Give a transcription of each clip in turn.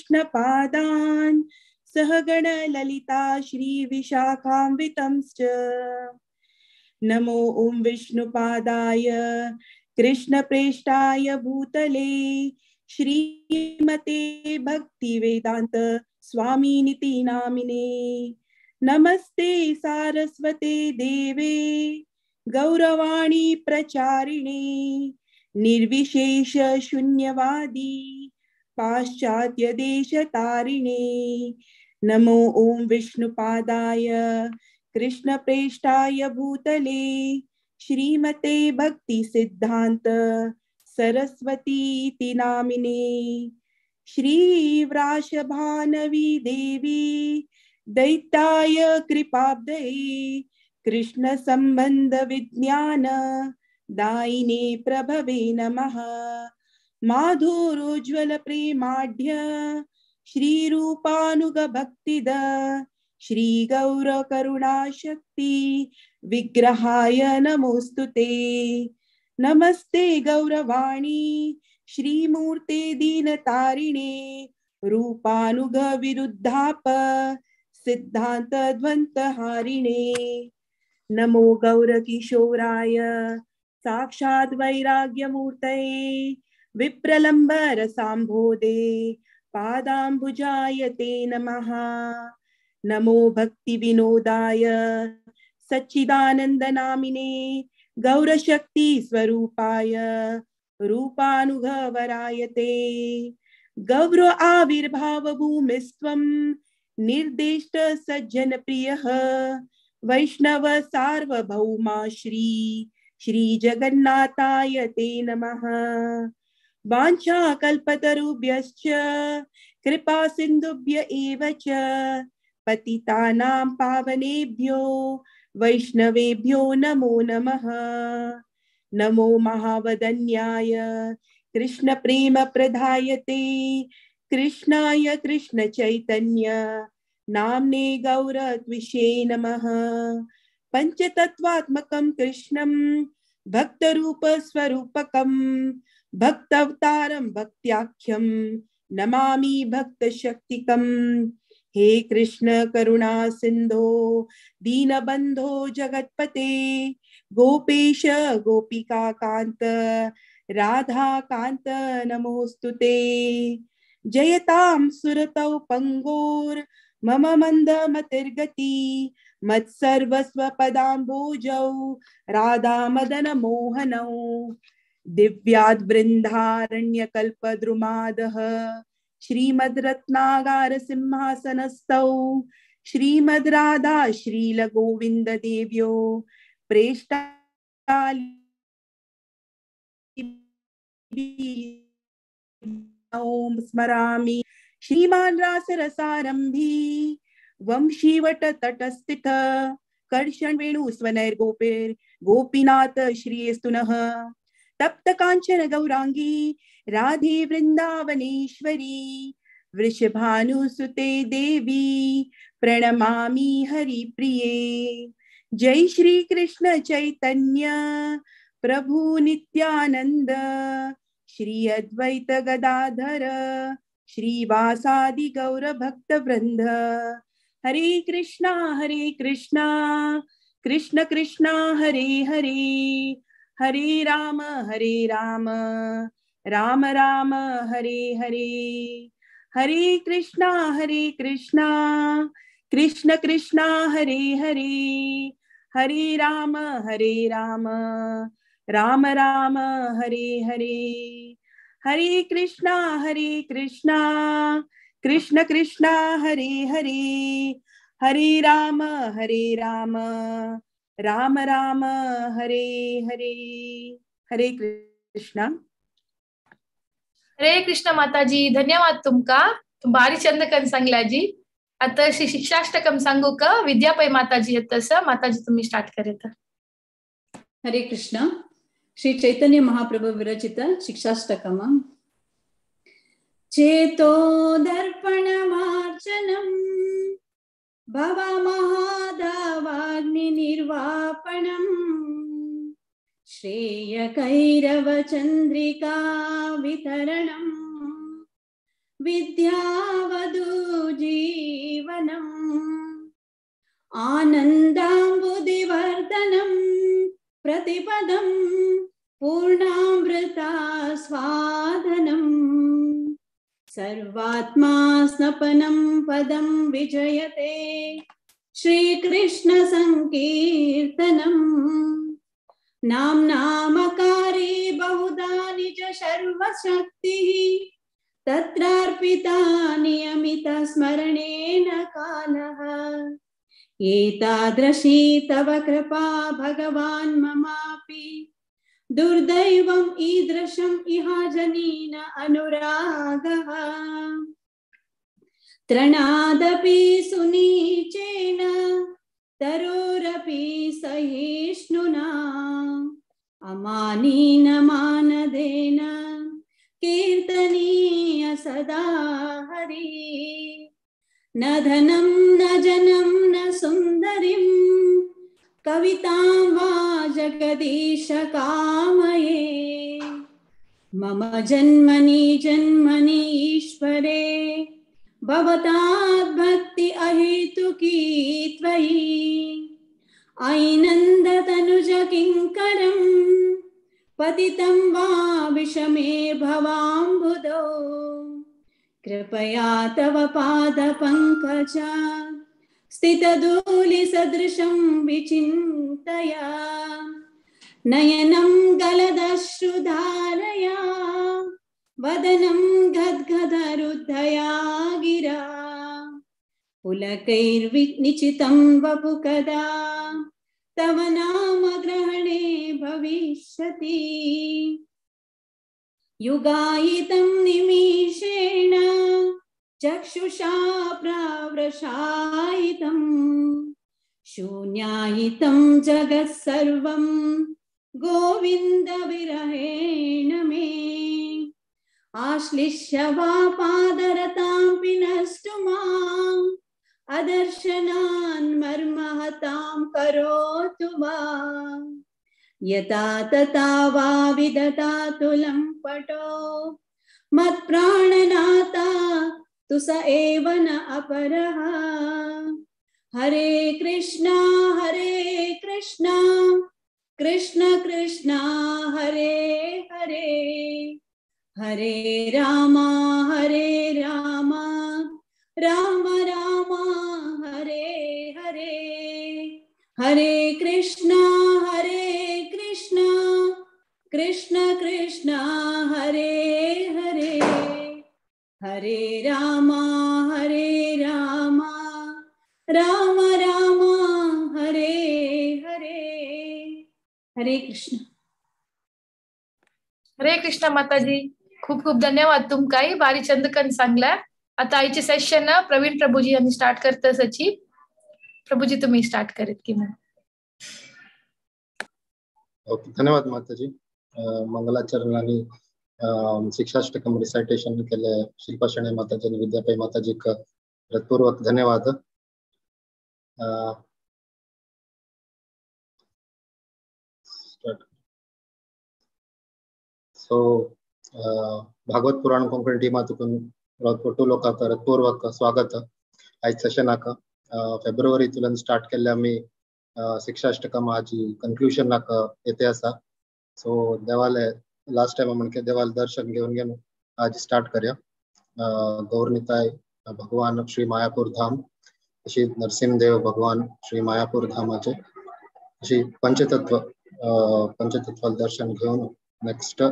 कृष्णपादान् सहगण ललिता श्री विशाखान्वितंश्च। नमो ॐ विष्णुपादाय कृष्णप्रेष्ठाय भूतले श्रीमते भक्तिवेदांत स्वामिनिति नामिने। नमस्ते सारस्वते देवे गौरवाणी प्रचारिणे निर्विशेष शून्यवादी पाश्चात्य देशतारिणे। नमो ॐ विष्णुपादाय कृष्णप्रेष्ठाय भूतले श्रीमते भक्ति सिद्धांत सरस्वती नामिने। श्री वृषभानवी देवी दैताय कृपाब्धये कृष्ण संबंध विज्ञान दायिने प्रभवे नमः। माधुरोज्ज्वल प्रेमाढ्य श्री रूपानुग भक्तिद श्री गौर करुणा शक्ति विग्रहाय नमोस्तुते। नमस्ते गौरवाणी श्रीमूर्ते दीनतारिणे रूपानुग विरुद्धाप सिद्धांत ध्वंतहारिणे। नमो गौरकिशोराय साक्षात् वैराग्यमूर्तये विप्रलंब रसाम्भोदे पादाम्बुजाय ते नमः। नमो भक्ति विनोदाय सच्चिदानंद नामिने गौरशक्ति स्वरूपाय रूपानुगवराय ते। गौर आविर्भाव भूमिस्त्वं निर्दिष्ट सज्जन प्रियः वैष्णव सार्वभौमा श्री श्री जगन्नाथाय ते नमः। वाञ्छा कल्पतरुभ्यश्च कृपा सिन्धुभ्य एव च पतितानां पावनेभ्यो वैष्णवेभ्यो नमो नमः। नमो महावदन्याय कृष्ण प्रेम प्रदायते कृष्णाय कृष्ण चैतन्य नामने गौरत्विषे नमः। पंचतत्वात्मकं कृष्णं भक्तरूप स्वरूपकं भक्तवतारं भक्त्याख्यं नमामि भक्तशक्तिकम्। हे कृष्ण करुणा सिंधो दीनबंधो जगत्पते गोपेश गोपिका कांत राधा कांत नमोस्तुते। जयतां सुरतौ पंगोर मम मंद मतिर्गति मत्सर्वस्व पदाम्बोजौ राधा मदन मोहनौ। दिव्याद् वृन्दारण्यकल्पद्रुमादः श्रीमद्रत्नागार सिंहासनस्थौ श्रीमद् राधा श्रील गोविंद देव्यो प्रेष्ठाली ओम स्मरामि। श्रीमान रास रसारंभी वंशीवट तटस्थित कर्षण वेणु स्वनैर्गोपिर गोपीनाथ श्रीस्तुनः। तप्त कांचन गौरांगी राधे वृंदावनेश्वरी वृषभानुसुते देवी प्रणमामि हरिप्रिये। जय श्री कृष्ण चैतन्य प्रभु नित्यानंद श्री अद्वैत गदाधर श्रीवासादि गौर भक्त वृंद। हरे कृष्णा कृष्ण कृष्णा हरे हरे, हरे राम राम राम हरे हरे। हरे कृष्णा कृष्ण कृष्णा हरे हरे, हरे राम राम राम हरे हरे। हरे कृष्णा कृष्ण कृष्णा हरे हरे, हरे राम राम राम हरे हरे। हरे कृष्णा। हरे कृष्ण माताजी, धन्यवाद तुमका, तुम भारी चंद कन सांगला जी। आता श्री शिक्षाष्टकम सांगू का विद्यापै माताजी तसं माताजी तुम्ही स्टार्ट करेत। हरे कृष्ण। श्री चैतन्य महाप्रभु विरचित शिक्षाष्टकम। चेतो दर्पणमार्जनम भव महादावाग्नि निर्वापणम श्रेय कैरव चंद्रिका वितरणम विद्या आनन्दाम्बुधिवर्धनं प्रतिपदं पूर्णामृतास्वादनम् सर्वात्मा स्नपनं पदं विजयते श्रीकृष्ण संकीर्तनम्। नाम्नामकारे बहुधा निज सर्वशक्तिः तत्रार्पिता नियमित स्मरणेन कालः। एतादृशी तव कृपा भगवान् ममापि दुर्दैवम् ईदृशम् इहाजनीन अनुरागः। तृणादपि सुनीचेन तरोरपि सहिष्णुना अमानीन मानदेन कीर्तनीय सदा हरि। न धनं न जनं न सुंदरीं कवितां वा जगदीश कामये। मम जन्मनि जन्मनि ईश्वरे भवतात् भक्ति अहेतुकी त्वयि। ऐनन्दतनुज किङ्करं पतितं वा विषमे भवाम्बुदौ। कृपया तव पादपङ्कजा स्थितधूलिसदृशं विचिन्तया। नयनं गलदश्रुधारया वदनं गद्गदरुद्धया गिरा। पुलकैर्विनिचितं वपु कदा तव नाम ग्रहणे भविष्यति। युगायितं निमिषेण चक्षुषा प्रावृषायितं शून्यायितं जगत् सर्वं गोविन्द विरहेण मे। आश्लिष्य वा पादरतां पिनष्टु माम् अदर्शनान् मर्महतां करोतु वा। यथा तथा वा विदधातु लम्पटो मत्प्राणनाथा तु स एव न अपरः। हरे कृष्णा कृष्ण कृष्ण हरे हरे। हरे राम राम राम हरे हरे। हरे कृष्णा कृष्ण कृष्ण हरे हरे। हरे राम राम राम हरे हरे। हरे कृष्ण। हरे कृष्ण माताजी, खूप खूप धन्यवाद तुमकाही भारी चंदकन सांगला। आता आईचे सेशन प्रवीण प्रभुजी यांनी स्टार्ट करत सची। प्रभुजी तुम्ही स्टार्ट करीत की मग। ओके, धन्यवाद माताजी। मंगलाचरण आणि शिक्षाष्टकम रिसाइटेशन केले शिल्पा शणे माताजी आणि विद्यापै माताजी का हृदयपूर्वक धन्यवाद। सो भागवत पुराण कोंकणी टीमा तुकून रावतपटू लोकांक हृदयपूर्वक स्वागत। आयज सेशनाक फेब्रुवारी तुलन स्टार्ट केल्ले आमी शिक्षाष्टकम आजी कंक्लुजनाक येते आसा। सो देवाले लास्ट टाइम म्हणके देवाले दर्शन घेवन घेवन आज स्टार्ट करया। गौरनिताय भगवान श्री मायापूर धाम, अशी नरसिंहदेव भगवान श्री मायापूर धामाचे अशी पंचतत्व पंचतत्व दर्शन घेवन नेक्स्ट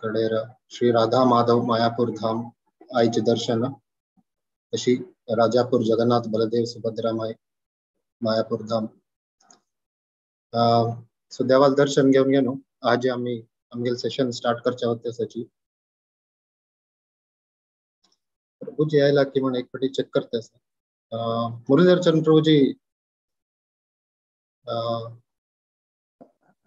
कडेर श्री राधा माधव मायापूर धाम आयचे दर्शन, अशी राजापूर जगन्नाथ बलदेव सुभद्रा माय मायापूर धाम। सो देवाल दर्शन घेवन घेवन आज आमी आमगेले सेशन स्टार्ट करचे होते सची। प्रभुजी आयला की म्हण एक फावटी चेक करते आसा। मुरलीधर चरण प्रभुजी।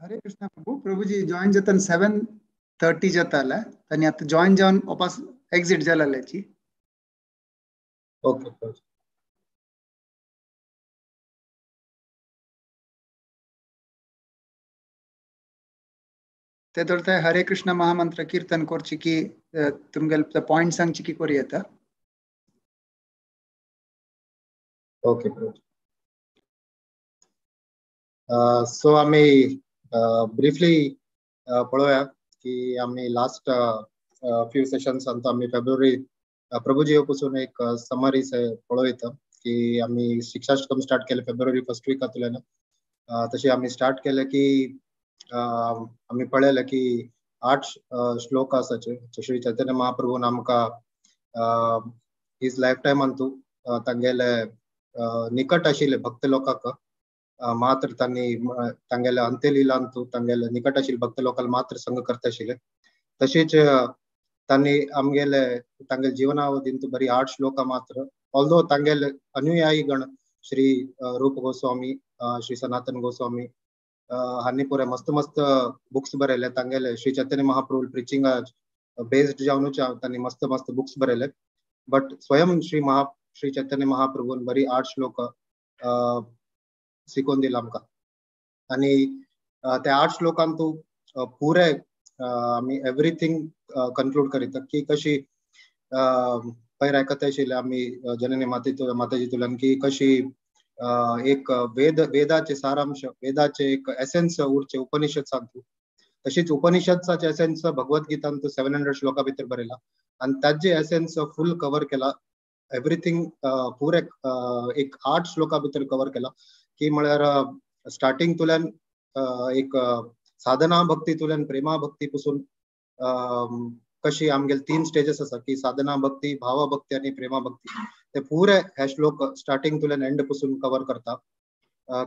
हरे कृष्णा प्रभु। प्रभुजी जॉईन जाताना 7:30 जाताले आनी आतां जॉईन जावन वापस एक्झिट जालेल्याची। ओके प्रभुजी। ते तर हरे कृष्ण महामंत्र कीर्तन करची की तुमगेले पॉइंट सांगची की करूं येता। ओके प्रभुजी। सो आमी ब्रीफली पळोवया की आमी लास्ट फ्यू सेशन्स आमी फेब्रुवारी प्रभुजी पसून एक समरी पळोवयता की आमी शिक्षाष्टकम स्टार्ट केले फेब्रुवारी फर्स्ट विकांतल्यान. तशें आमी स्टार्ट केले की आमी पळयलें की 8 श्लोक आसाचे श्री चैतन्य महाप्रभून आमकां his life टायमान तांगेले निकट आशिल्ले भक्त लोकांक मात्र तांणी तांगेले अंत्यलिलांतू तांगेले निकट आशिल्ले भक्त लोकांक मात्र संग करता आशिल्ले. तशेंच तांणी आमगेले तांगेले जीवनावधींत बरी 8 श्लोका मात्र, ऑल्दो तांगेले अनुयायी गण श्री रूप गोस्वामी, श्री सनातन गोस्वामी हांणी पुरे मस्त मस्त बुक्स बरयले. तांगेले श्री चैतन्य महाप्रभू प्रिचिंग बेस्ड जावनूच तांणी मस्त मस्त बुक्स बरयले. बट स्वयं श्री चैतन्य महाप्रभून बरी 8 श्लोक शिकोवन दिला आमकां. आनी त्या 8 श्लोकांतू पुरे आमी एवरीथींग कन्क्लूड करीत की कशी पयर आयकता आशिल्ले आमी जननी माताजी तुल्यान की कशी एक वेदाचे सारांश, वेदाचे एक एसेन्स उरचे उपनिषद सांगतू. तशीच उपनिषदाचे एसेन्स भगवद्गीतांत 700 श्लोका भितर बरयला आनी ताजे एसेन्स फूल कवर केला. एवरीथींग पुरे एक 8 श्लोका भितर कवर केला की म्हळ्यार स्टार्टिंग तुल्यान एक साधना भक्ती तुल्यान प्रेमा भक्ती पसून कशी आमगेले 3 स्टेजेस आसा की साधना भक्ती, भावा भक्ती आनी प्रेमा भक्ती. ते पुरे हे श्लोक स्टार्टिंग तुल्यान एंड पसून कवर करता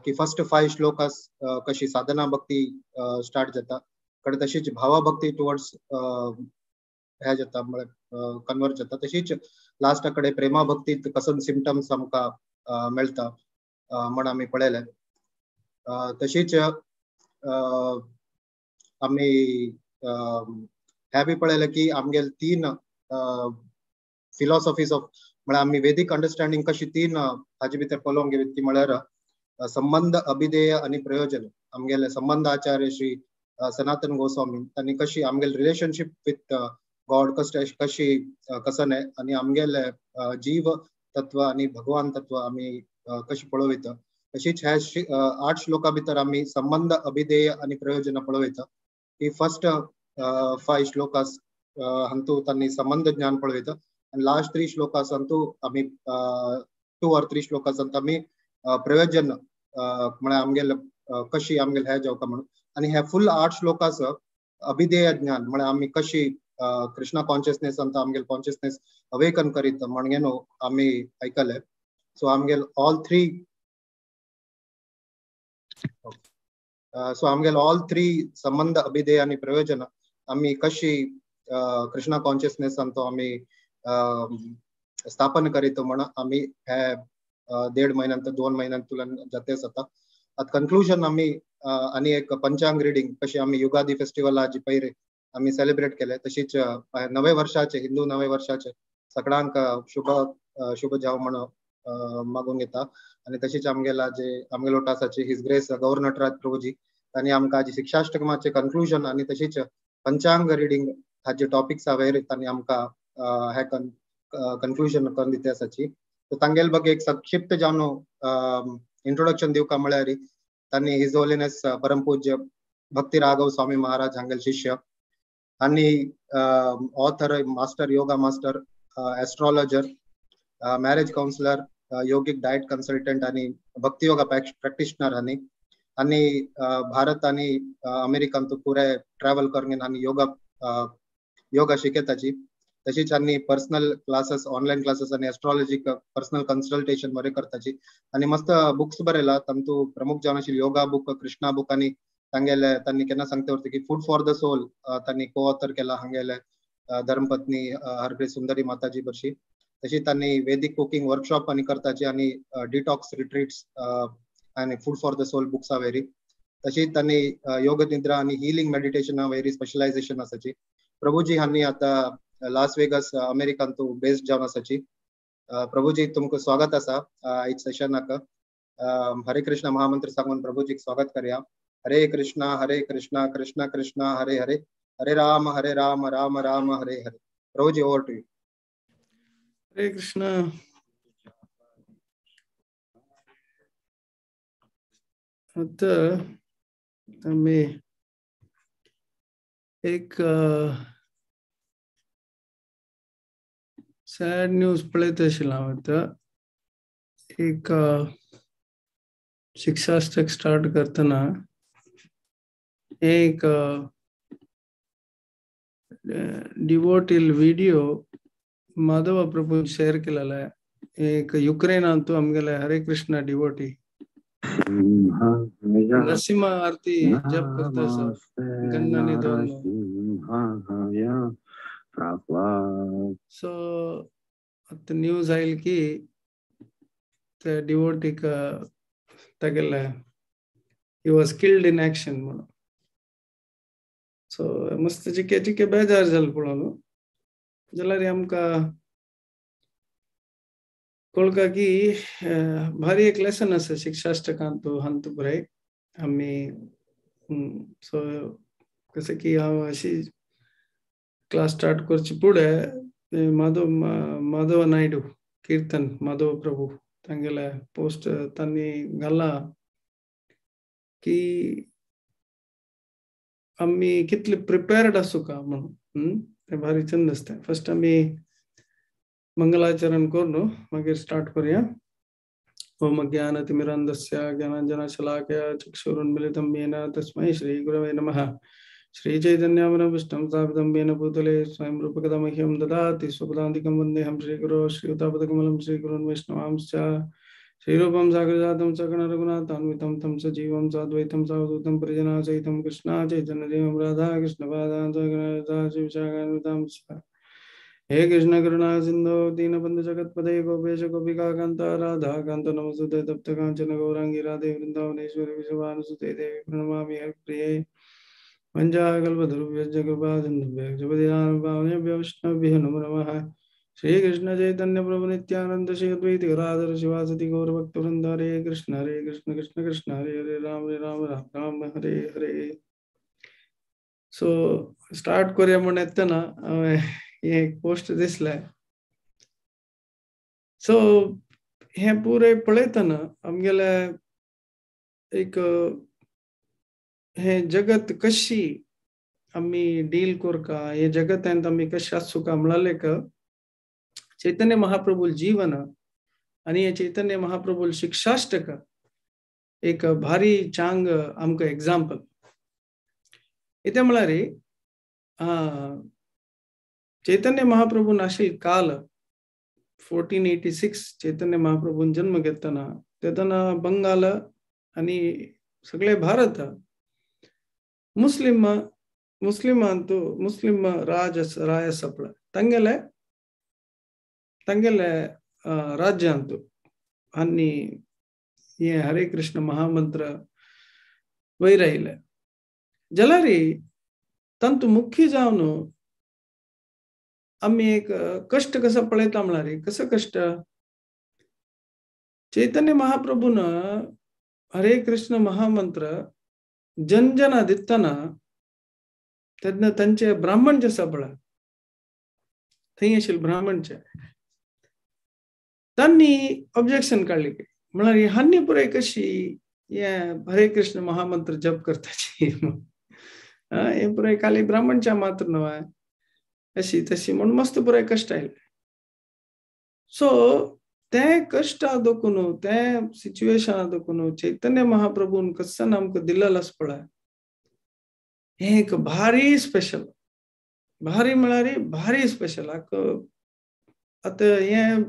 की फर्स्ट 5 श्लोकास कशी साधना भक्ती स्टार्ट जाता, कडे तशीच भावा भक्ती टुवर्ड्स हे जाता म्हळ्यार कन्वर्ट जाता, तशीच लास्टा कडेन प्रेमा भक्तीत कसन सिमटम्स आमकां मेळटा म्हण आमी पळयलें. तशीच आमी हे बी पळयलें की आमगेले 3 फिलॉसॉफीज ऑफ म्हळ्यार आमी वेदीक अंडरस्टँडींग कशी 3 हाजे भितर पळोवंक गेली ती म्हळ्यार संबंध, अभिधेय आनी प्रयोजन. आमगेले संबंध आचार्य श्री सनातन गोस्वामी तांणी कशी आमगेले रिलेशनशीप विथ गॉड कशी कसन आनी आमगेले जीव तत्व आनी भगवान तत्व आमी कशी पळोवयता. तशीच ह्या 8 श्लोका भितर आमी संबंध, अभिधेय आनी प्रयोजन पळोवयता की फर्स्ट 5 श्लोकास हांतू तांणी संबंध ज्ञान पळोवयता आनी लास्ट 3 श्लोकास हांतू आमी 2 or 3 श्लोकास हांतू आमी प्रयोजन म्हळ्यार आमगेले कशी आमगेले हे जावका म्हणून. आनी हे फूल 8 श्लोकास अभिधेय ज्ञान म्हळ्यार आमी कशी कृष्णा कॉन्शियसनेस आमकां आमगेले कॉन्शियसनेस अवेकन करीत म्हणगे न्हू आमी आयकले. सो आमगेले ऑल थ्री संबंध, अभिधेय आनी प्रयोजन आमी कशी कृष्णा कॉन्शियसनेस तो आमी स्थापन करीत म्हण आमी हे 1.5 म्हयन्यांत 2 म्हयन्यांत तुल्यान जाते जाता. आतां कन्क्लुजन आमी आनी एक पंचांग रिडींग कशी आमी युगादी फेस्टिवलाची पयर आमी सेलिब्रेट केले, तशीच नवे वर्षाचे हिंदू नवे वर्षाचे सगळ्यांक शुभ शुभ जाव म्हण मागून घेता. आनी तशीच आमगेला जे आमगेलो टासाचे his grace गौर नटराज प्रभुजी तांणी आमकां जी शिक्षाष्टकमाचे कन्क्लुजन आनी तशीच पंचांग रिडींग हाजे टॉपिक्स वयर तांणी आमकां हे कन्क्लुजन करून दिता आसाची. सो तांगेले बगे एक संक्षिप्त जावन इंट्रोडक्शन दिवका म्हळ्यार तांणी his holiness परमपूज्य भक्ती राघव स्वामी महाराज हांगेले शिष्य आनी author, master, yoga master, astrologer, marriage counsellor, yogic diet consultant आनी भक्ती योगा प्रॅक्टिशनर हांणी आनी भारत आनी अमेरिकांत पुरे ट्रॅवल करून आनी योगा योगा शिकयताची. तशीच आनी पर्सनल क्लासेस, ऑनलायन क्लासेस आनी एस्ट्रोलॉजी पर्सनल कन्सल्टेशन बरें करताची. आनी मस्त बुक्स बरयला तांतू प्रमुख जावन आशिल्ले योगा बुक, कृष्णा बुक आनी तांगेले तांणी केन्ना सांगते वरता की फूड फॉर the soul तांणी को ऑथर केला हांगेले धर्मपत्नी हरप्रीत सुंदरी माताजी बरशी. तशी तांणी वेदीक कुकिंग वर्कशॉप आनी करताची आनी डिटॉक्स रिट्रीट्स आनी फूड फॉर the soul बुक्सा वयरी. तशीच तांणी योग निद्रा आनी हिलिंग मेडिटेशना वयरी स्पेशलायझेशन आसाची. प्रभुजी हांणी आतां लास वेगस अमेरिकांतू बेस्ड जावन आसाची. प्रभुजी तुमकां स्वागत आसा आयज सेशनाक. हरे कृष्ण महामंत्र सांगून प्रभुजीक स्वागत करया. हरे कृष्णा हरे कृष्णा कृष्णा कृष्णा हरे हरे, हरे Ram Ram Ram Hare Hare. Prabhuji over to you. Hare Krishna. आता आमी एक सॅड न्यूज पळयत आशिल्लो हांव. आतां एक शिक्षाष्टक स्टार्ट करतना एक डिवोटील व्हिडिओ माधव प्रभू शेअर केलेला आहे. एक युक्रेनांतू आमगेले हरे कृष्ण डिवोटी नरसिंह आरती जप करता सर गन्नानी दोन. सो आता न्यूज आयल की त्या डिवोटीक तागेले he was killed in action म्हणून. सो मस्त चिके चिके बेजार जाल पळोवन जाल्यार आमकां कळका की भारी एक लेसन आसा शिक्षाष्टकांतू हांतू पुराय आमी. सो कशें की हांव अशी क्लास स्टार्ट करची फुडें माधव माधव नायडू कीर्तन माधव प्रभू तांगेले पोस्ट तांणी घाला की आमी कितले प्रिपेर्ड आसूं का म्हणून. तें भारी चंद आसता. फर्स्ट आमी मंगलाचरण करून मागीर स्टार्ट करूया. ओम अज्ञानतिमिरान्धस्य ज्ञानाञ्जनशलाकया चक्षुरुन्मीलितं येन तस्मै श्रीगुरवे नमः. श्रीचैतन्यमनोभीष्टं स्थापितं येन भूतले स्वयं रूपकदा मह्यं ददाति स्वपदान्तिकं वन्देऽहं श्रीगुरो श्रीयुतापदकमलं श्रीगुरून् वैष्णवांश्च. श्रीरूपं सागरजातं सकण रघुनाथान्वितं तं सजीवं साद्वैतं सावधूतं परिजनासहितं कृष्णा चैतन्यदेवं राधा कृष्णपादान् सकणरधा शिवशाखान्वितां च. हे कृष्ण करुणा सिंधो दीनबंधु जगत्पते गोपेश गोपिकाकांत राधाकांत नमस्तुते. तप्त कांचन गौरांगी राधे वृंदावनेश्वरी विश्वानुसुते देवी प्रणमामि हरिप्रिये. वञ्जाकल्पतरुभ्यश्च कृपा सिन्धुभ्यः जपतिदानभावनेभ्यो वैष्णवेभ्यो नमो नमः. श्री कृष्ण चैतन्य प्रभु नित्यानंद श्री अद्वैत गदाधर शिवासति गौर भक्तवृंद. हरे कृष्ण कृष्ण कृष्ण हरे हरे राम राम राम राम हरे हरे. सो स्टार्ट करूया म्हण येतना हांवें एक पोस्ट दिसलें. सो हें पुराय पळयतना आमगेले एक हें जगत कशी आमी डील करका, हे जगतांत आमी कशें आसूका म्हळ्यार एक चैतन्य महाप्रभू जीवन आनी हे चैतन्य महाप्रभू शिक्षाष्टक एक भारी चांग आमकां एग्जाम्पल. कितें म्हळ्यार चैतन्य महाप्रभू नाशिल्लो काल 1486 चैतन्य महाप्रभून जन्म घेतना तेन्ना बंगाल आनी सगळे भारत मुस्लिम मुस्लिमांतू मुस्लिम राज राय आसा पळय तांगेले तांगेले राज्यांतू आनी हे हरे कृष्ण महामंत्र वयर आयले. जाल्यार तांतू मुख्य जावन आमी एक कश्ट कसो पळयता म्हळ्यार कसो कश्ट चैतन्य महाप्रभून हरे कृष्ण महामंत्र जनजना दितना तेन्ना तांचे ब्राह्मण जे आसा पळय थंय आशिल्ले ब्राह्मणचे तांणी ऑब्जेक्शन काडलें की म्हळ्यार हांणी पुराय कशी हे हरे कृष्ण महामंत्र जप करताची हे पुराय खाली ब्राह्मणच्या मात्र न्हय अशी तशी म्हूण मस्त पुराय कश्ट आयले. सो ते कश्ट दोखून ते सिच्युएशन दोखून चैतन्य महाप्रभून कसन आमकां दिल्लें आसा पळय हें एक भारी स्पेशल, भारी म्हळ्यार भारी स्पेशल. आतां हें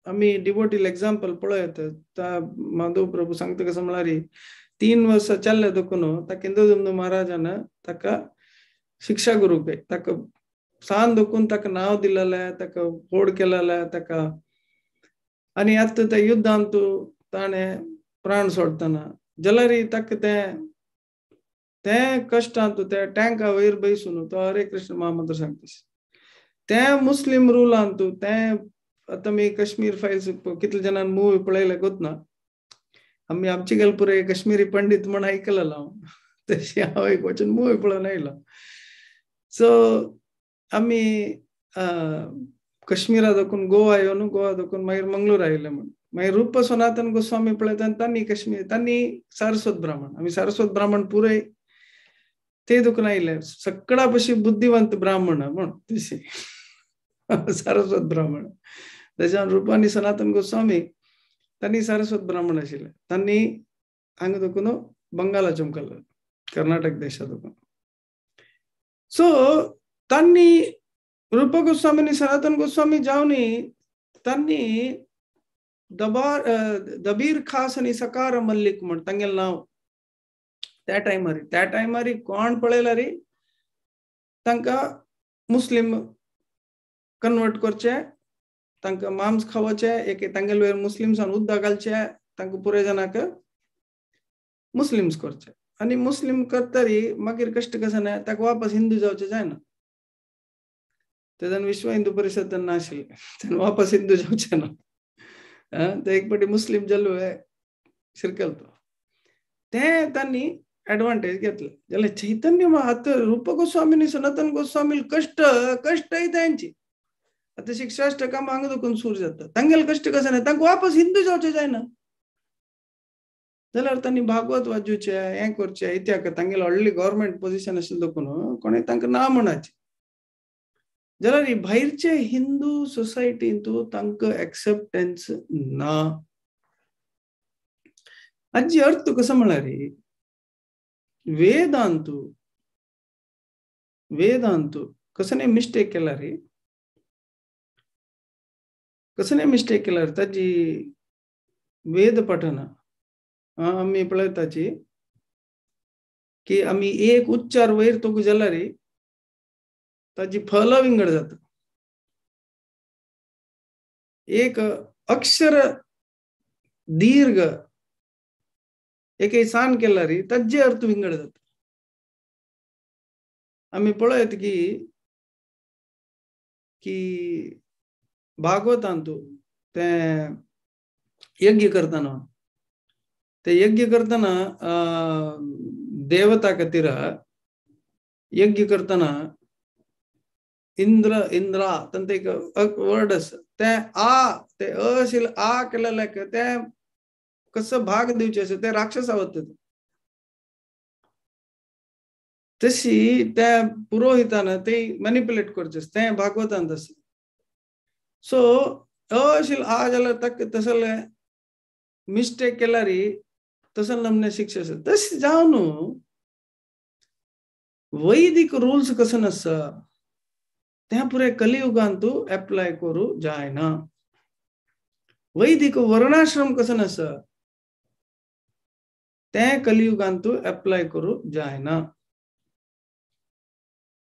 आमी डिवोटील एग्जाम्पल पळयत माधव प्रभू सांगता कसो म्हळ्यार 3 वर्सां चल्ले दोखून ताका इंद्रदुम्न महाराजान ताका शिक्षा गुरू ताका सान दोखून ताका नांव दिलेलें, ताका फोड केलेलें ताका. आनी आतां त्या युद्धांत ताणें प्राण सोडतना जाल्यार ताका तें तें कश्टांत त्या टँका वयर बैसून तो हरे कृष्ण महामंत्र सांगता. तें मुस्लिम रुलांत तें आतां आमी काश्मीर फायल्स कितले जाणांनी मुवी पळयले गोत ना, आमी आमचे गेले पुराय काश्मीरी पंडीत म्हण आयकलेलो हांव, तशी हांव एक वचून मुवी पळोवन आयलो. सो आमी कश्मीरा दाखून गोवा येवन गोवा दाखून मागीर मंगळूर आयिल्ले म्हण. मागीर रूप सनातन गोस्वामी पळयता तांणी कश्मीर, तांणी सारस्वत ब्राह्मण, आमी सारस्वत ब्राह्मण पुराय ते दुखून आयिल्ले, सगळ्या पशी बुद्धिवंत ब्राह्मण म्हण तशी सारस्वत ब्राह्मण. तेच्यान रूप आनी सनातन गोस्वामी तांणी सारस्वत ब्राह्मण आशिल्ले, तांणी हांगा दुखून बंगाला चमकल्ले, कर्नाटक देशा दुखून. सो तांणी रूप गोस्वामी आनी सनातन गोस्वामी जावनी तांणी दबीर खास आनी सकार मल्लिक म्हण तांगेलें नांव त्या टायमार. त्या टायमार कोण पळयला रे तांकां मुस्लिम कन्वर्ट करचे, तांकां मांस खावचे, एक तांगेले वयर मुस्लिम्सान उदक घालचे, तांकां पुराय जाणांक मुस्लिम्स करचे. आनी मुस्लिम करतरी मागीर कश्ट कशें ना ताका वापस हिंदू जावचें जायना. तेजान विश्व हिंदू परिशद तेन्ना आशिल्लें, तेन्ना वापस हिंदू जावचें ना, ते एक पाटी मुस्लिम जालो शिरकल तो ते तांणी एडवांटेज घेतले. जाल्यार चैतन्य आतां रूप गोस्वामी आनी सनातन गोस्वामी कश्ट कश्टय तांची. आतां शिक्षाष्टकां हांगा दुखून सूर जाता, तांगेले कश्ट कशें ना, तांकां वापस हिंदू जावचें जायना. जाल्यार तांणी भागवत वाजूचें हें करचें इत्याक तांगेले व्हडली गव्हर्मेंट पोजिशन आशिल्लें देखून कोणें तांकां ना म्हणाचें. जाल्यार भायरचे हिंदू सोसायटींतू तांकां एक्सेप्टन्स ना. हाजी अर्थ कसो म्हळ्यार वेदांतू वेदांतू कसो मिस्टेक केला रे, कसो मिस्टेक केला रे ताजी वेद पठना आमी पळयताची की आमी एक उच्चार वयर तोकू जाल्यार रे ताजी फल विंगड जाता. एक अक्षर दीर्घ एक सान केला रे ताजे अर्थ विंगड जाता. आमी पळयत की की भागवतांतू ते यज्ञ करतना, ते यज्ञ करतना देवता खातीर यज्ञ करतना इंद्र इंद्रा तांचे एक वर्ड आसा, ते आ ते अशिल आ केलेले ते कसो भाग दिवचे आसा ते राक्षसा वता. तशी त्या पुरोहितान ते मॅनिप्युलेट करचे ते भागवतान तशें. सो अशिल आ जाल्यार ताका तसले मिस्टेक केल्यार तसले नमने शिक्षा आसा. तशें जावन वैदिक रूल्स कशें आसा ते पुराय कलियुगांतू एप्लाय करूं जायना. वैदिक वर्णाश्रम कशें आसा ते कलियुगांतू एप्लाय करूं जायना.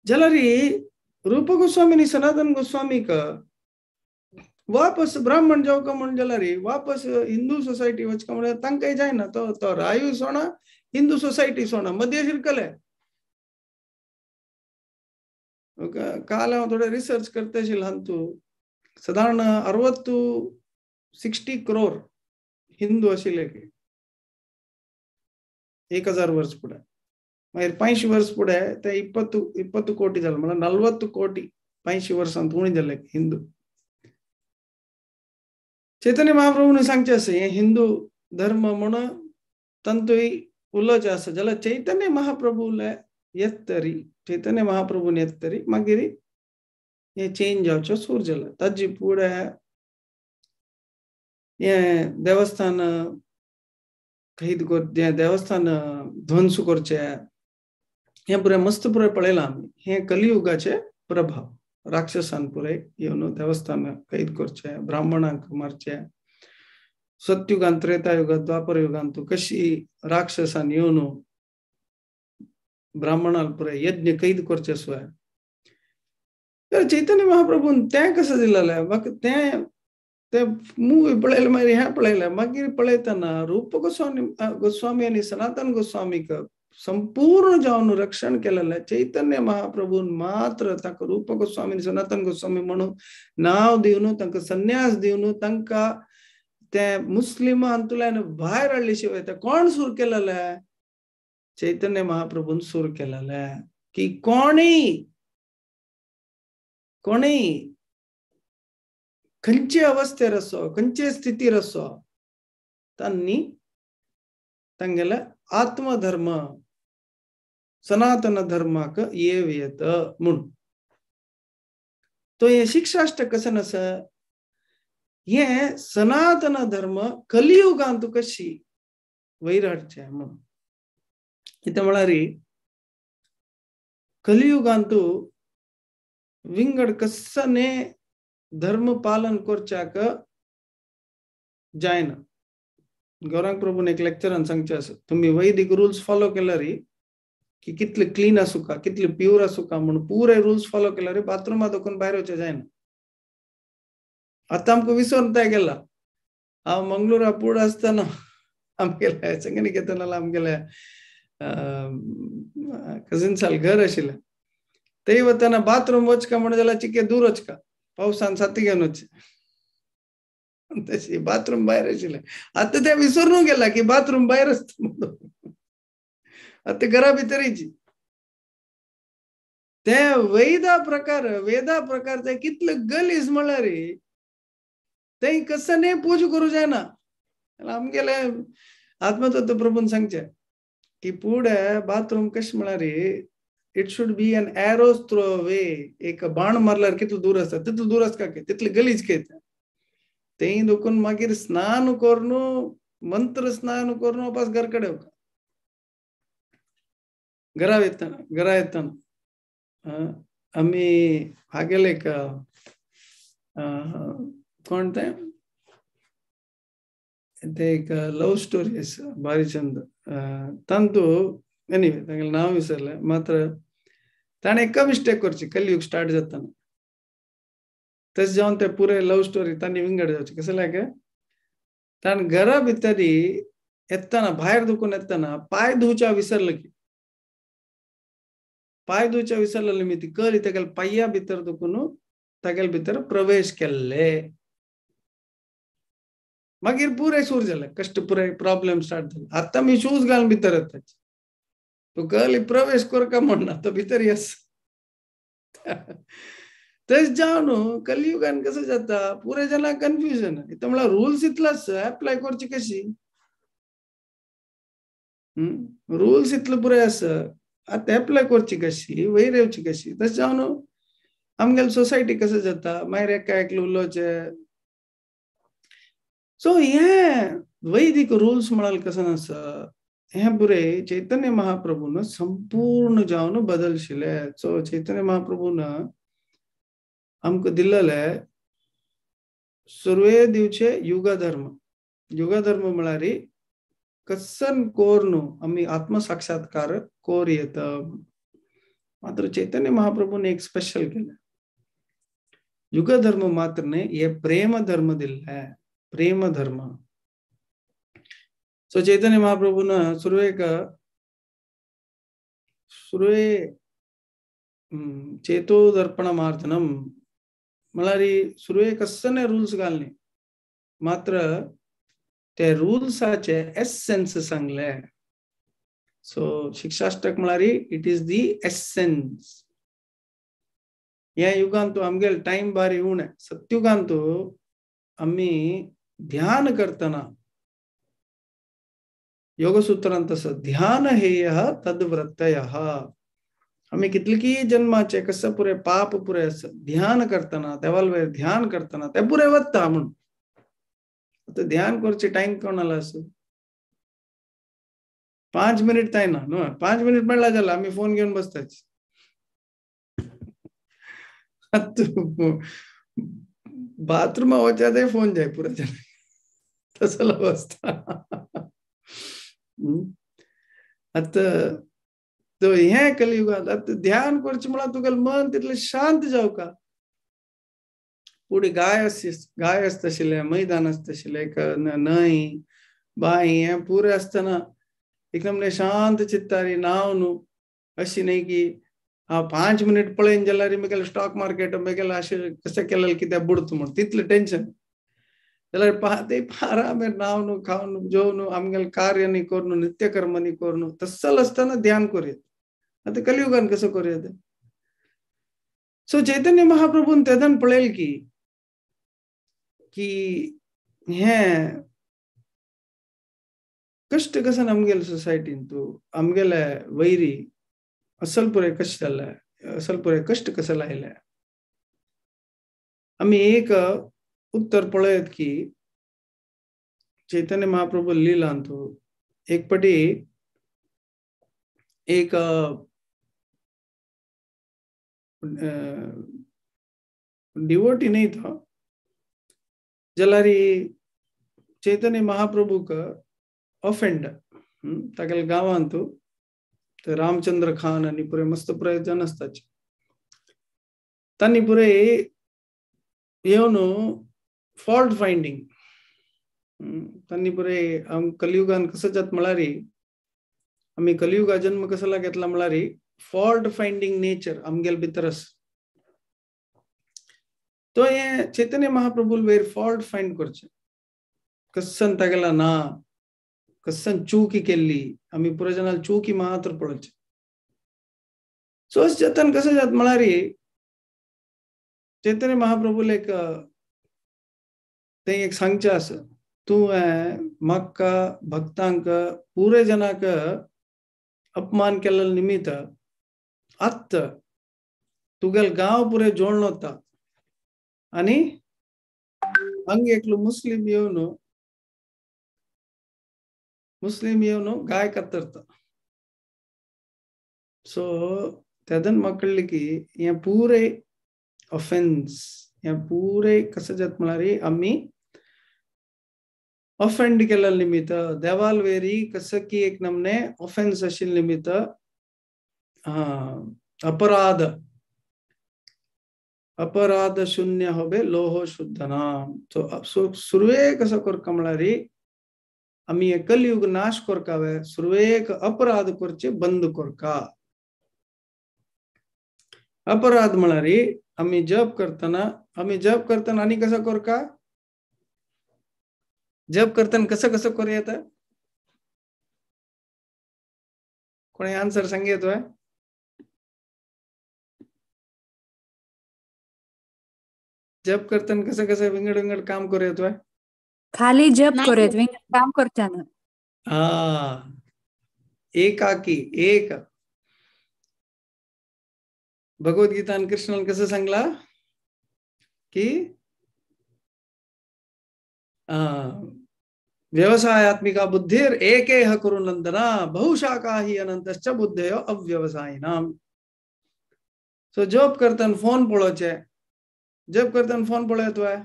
जाल्यार रूप गोस्वामी आनी सनातन गोस्वामीक वापस ब्राह्मण जावका म्हण जाल्यार वापस हिंदू सोसायटी वचका म्हळ्यार तांकांय जायना. तो तो रायूय सोणा हिंदू सोसायटी सोणा मदीं शिरकले. काल हांव थोडे रिसर्च करता आशिल्लो हातूंत सादारण 60 करोड हिंदू आशिल्ले 1000 वर्स फुडें. मागीर 500 वर्स फुडें ते 20 कोटी जाले, म्हळ्यार 40 कोटी 500 वर्सांत उणें जाले हिंदू. चैतन्य महाप्रभून सांगचें आसा हें हिंदू धर्म म्हणून तांतूय उलोवचें आसा. जाल्यार चैतन्य महाप्रभूले येत तरी, चैतन्य महाप्रभून येत तरी मागीर हें चेंज जावचें सूर जालें. ताजी फुडें हें देवस्थान कैद कर, देवस्थान ध्वंस करचें हें पुराय मस्त पुराय पळयलां आमी. हें कलियुगाचे प्रभाव, राक्षसान पुराय येवन देवस्थान कैद करचें, ब्राह्मणांक मारचें. सत्युगांत त्रेतायुगांत द्वापर युगांत कशी राक्षसान येवन ब्राह्मणाल पुराय यज्ञ कैद करचे सुवाय. तर चैतन्य महाप्रभून तें कसं दिलेलें म्हाका तें ते मुवी पळयलें, मागीर हें पळयलें. मागीर पळयतना रूप गोस्वामी आनी सनातन गोस्वामीक संपूर्ण जावन रक्षण केलेलें चैतन्य महाप्रभून मात्र ताका रूप गोस्वामी सनातन गोस्वामी म्हणून नांव दिवन तांकां संन्यास दिवन तांकां ते मुस्लिम हातूंतल्यान भायर हाडले शिवाय ते कोण सूर केलेलें? चैतन्य महाप्रभून सूर केलेलें की कोणीय कोणीय खंयचे अवस्थेर आसो, खंयचे स्थितीर आसो, तांणी तांगेले आत्मधर्म सनातन धर्माक येव येत म्हूण. तो हे शिक्षाष्टक कशें आसा, हे सनातन धर्म कलियुगांत कशी वयर हाडचें म्हूण. कितें म्हळ्यार कलियुगांत विंगड कसने धर्म पालन करच्याक जायना. गौरांग प्रभून एक लेक्चरान सांगचें आसा, तुमी वैदिक रुल्स फॉलो केल्यार की कितले क्लीन आसूं का, कितले प्यूर आसूं का म्हूण पुरे रुल्स फॉलो केल्यार बाथरुमा दोकून भायर वचचें जायना. आतां आमकां विसरून ते गेला. हांव मंगळुरा पूड आसतना आमगेल्या संगनिकेतनाला आमगेल्या कजिन्साल घर आशिल्लें, ते वतना बाथरूम वचका म्हण जाल्यार चिके दूर वचका, पावसान साथी घेवन वचचें, तशी बाथरूम भायर आशिल्लें. आतां ते विसरून गेला की बाथरूम भायर आसता म्हणून, आतां घरा भितरीची ते वेदा प्रकार, वेदा प्रकार ते कितले गलीज म्हळ्यार ते कसं न्ही पूज करूं जायना. आमगेले आत्मतत्व प्रभून सांगचें की पुढे बाथरूम कशें म्हळ्यार it should be an arrow's throw away. एक बाण मारल्यार कितलो दूर आसता तितलो दूर आसता काय, तितले गलीज खेळटा तें दोकून मागीर स्नान करून मंत्र स्नान करून वापस घर कडेन वता. घरा येतना, घरा येतना आमी हागेले एक कोण तें ते एक लव स्टोरी आसा बारीचंद तांतू, एनिवे तांगेलें नांव विसरलें, मात्र ताणें एका मिस्टेक करची कलियुग स्टार्ट जातना, तशें जावन ते पुरे लव स्टोरी तांणी विंगड जावची. कशें लायक ताणें घरा भितरी येतना भायर दुखून येतना पांय धुवच्या विसरलं की, पांय धुवच्या विसरलें मी ती कली तागेले पांया भितर दुखून तागेले भितर प्रवेश केल्ले. मागीर पुरे सूर जाले, कश्ट पुरे प्रॉब्लेम स्टार्ट जाले. आतां मी शूज घालून भितर येता, तूं कली प्रवेश करका म्हणना तो भितर येस. तशें जावन कलियुगान कसं जाता पुरे जाणां कन्फ्युजन. इतलें म्हळ्यार रुल्स इतलो आसा, एप्लाय करची कशी, रुल्स इतले पुरे आसा, आतां एप्लाय करची कशी, वयर येवची कशी. तशें जावन आमगेली सोसायटी कसं जाता मागीर एका एकलो उलोवचें. सो हे वैदिक रुल्स म्हळ्यार कसं आसा, हे पुरे चैतन्य महाप्रभून संपूर्ण जावन बदलशिले. सो चैतन्य महाप्रभून आमकां दिल्लेले सुरवे दिवचे युगधर्म. युगधर्म म्हळ्यार कसन कोर न्हू आमी आत्मसाक्षात्कार कोर येता. मात्र चैतन्य महाप्रभून एक स्पेशल केलें, युगधर्म मात्र न्हय, हे प्रेम धर्म दिल्ले, प्रेम धर्म. सो चैतन्य महाप्रभून सुरवेक सुरवे चेतोदर्पण मार्जनम म्हळ्यार सुरवे कसने रूल्स घालने, मात्र ते रूल्साचे एसेन्स सांगले. सो शिक्षाष्टक म्हळ्यार it is the essence. ह्या युगांत आमगेले टायम बारी उणें, सत्युगांत आमी ध्यान करतना योगसूत्रांत आसा ध्यान हेय तद्वृत्तय. आमी कितले जन्माचे कसं पुरे पाप पुरे आसा, ध्यान करतना देवाल वयर ध्यान करतना ते पुरे वता म्हूण. आतां ध्यान करचे टायम कोणाला आसा, 5 मिनिट जायना न्हू, 5 मिनिट मेळ्ळा जाल्यार आमी फोन घेवन बसताच. बाथरूमा वचता ते फोन जाय पुरे तसलो बसता. आतां तो हे कलियुगांत आतां ध्यान करचें म्हळ्यार तुगेलें मन तितलें शांत जावका. पुढे गाय गाय आसता आशिल्लें, मैदान आसता आशिल्लें, एक न्हंय बांय हें पुरें आसतना एकदम शांत चित्तारी नाव न्हू, अशी न्हय की हांव 5 मिनिट पळयन जाल्यार मेगेलें स्टॉक मार्केट मेगेलें अशें कशें केलें कित्याक बुडता म्हूण तितलें टेंशन. जाल्यार ते आरामेर नाव न्हू, खावन जेवन आमगेलें कार्य न्ही करून नित्यकर्म न्ही करून तस्सल आसतना ध्यान करूं. आतां कलियुगान कसो करूं येता. सो चैतन्य महाप्रभून तेदन पळयल की की हें कश्ट कसन आमगेले सोसायटीन तूं आमगेले वैरी असल पुराय कशें जालें, असल पुराय कश्ट कशें लायले. आमी एक उत्तर पळयत की चैतन्य महाप्रभू लिलान तूं एक पटी एक डिवोटी नहीं था जलारी चैतन्य महाप्रभु का ऑफेंड तागेले गांवांत ते रामचंद्र खान आनी पुरे मस्त पुरे जन आसताचे तांणी पुरे येवन फॉल्ट फायंडींग तांणी पुरे कलियुगान कसं जात म्हळ्यार आमी कलियुगा जन्म कसला घेतला म्हळ्यार फॉल्ट फायंडींग नेचर आमगेले भितर आसा. तो हे चैतन्य महाप्रभूल वयर फॉल्ट फायंड करचे कसन तागेला ना कसन चूकी केल्ली आमी पुरे जनाल चूकी मात्र पळोवचे. सो अशें जातान कसं जात म्हळ्यार चैतन्य महाप्रभूल एक ते एक सांगचें आसा तूं म्हाका भक्तांक पुरे जनाक अपमान केल्ले निमित्त आत्त तुगेल गांव पुरे जोडलो वता आनी हांगा एकलो मुस्लिम येवन गाय कातरता. सो तेदन म्हाका कळ्ळें की हें पुरे ऑफेन्स हें पुरे कसं जाता म्हळ्यार आमी ऑफेंड केल्ले निमित्त देवाल वेरी कसं की एक नमने ऑफेन्स आशिल्ले निमित्त अपराध अपराध शून्य होबे लोह शुद्ध नाम. सो सुरवेक कसो करका म्हळ्यार आमी कलयुग नाश करकावे सुरवेक अपराध करचे बंद करका. अपराध म्हळ्यार आमी जप करतना आनी कसो करका जप करतना कसं कसं करूं येता कोणी आन्सर सांग येतोय? जप करतना कसं कसं विंगड विंगड काम करूं येतोय? खाली जप करूं येत विंगड काम करताना हा एकाकी एक. भगवद्गीता कृष्णान कसं सांगला की व्यवसायात्मिका बुद्धिर एकेह कुरु नंदना बहुशाखा ही अनंतश्च बुद्धयो अव्यवसायिनाम. सो जप करताना फोन पळोवचे जप करताना फोन पळयतोय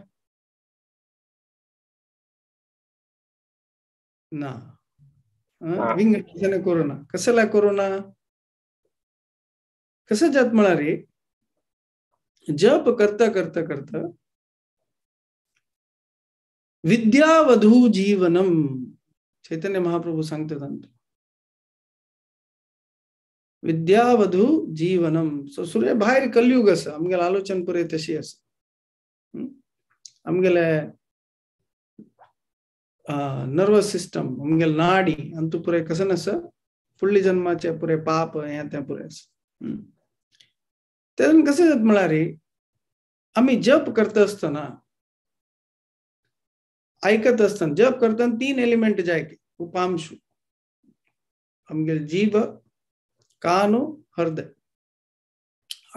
ना विंगड कोरोना कसला कोरोना कसं जात म्हळ्यार जप करता करता करता विद्यावधू जीवनम चैतन्य महाप्रभू सांगतात विद्यावधू जीवनम. सो सुरे भायर कलयुग आसा आमगेले आलोचन पुरे तशी आसा आमगेले नर्वस सिस्टम आमगेले नाडी अंतू पुरे कसं आसा फुडले जन्माचे पुरे पाप हें तें पुरे आसा. तेन्ना कसं जाता म्हळ्यार आमी जप करता आसतना ऐकत आसतना जप करतना तीन एलिमेंट जाय उपांशु आमगेले जीभ कानो हृदय.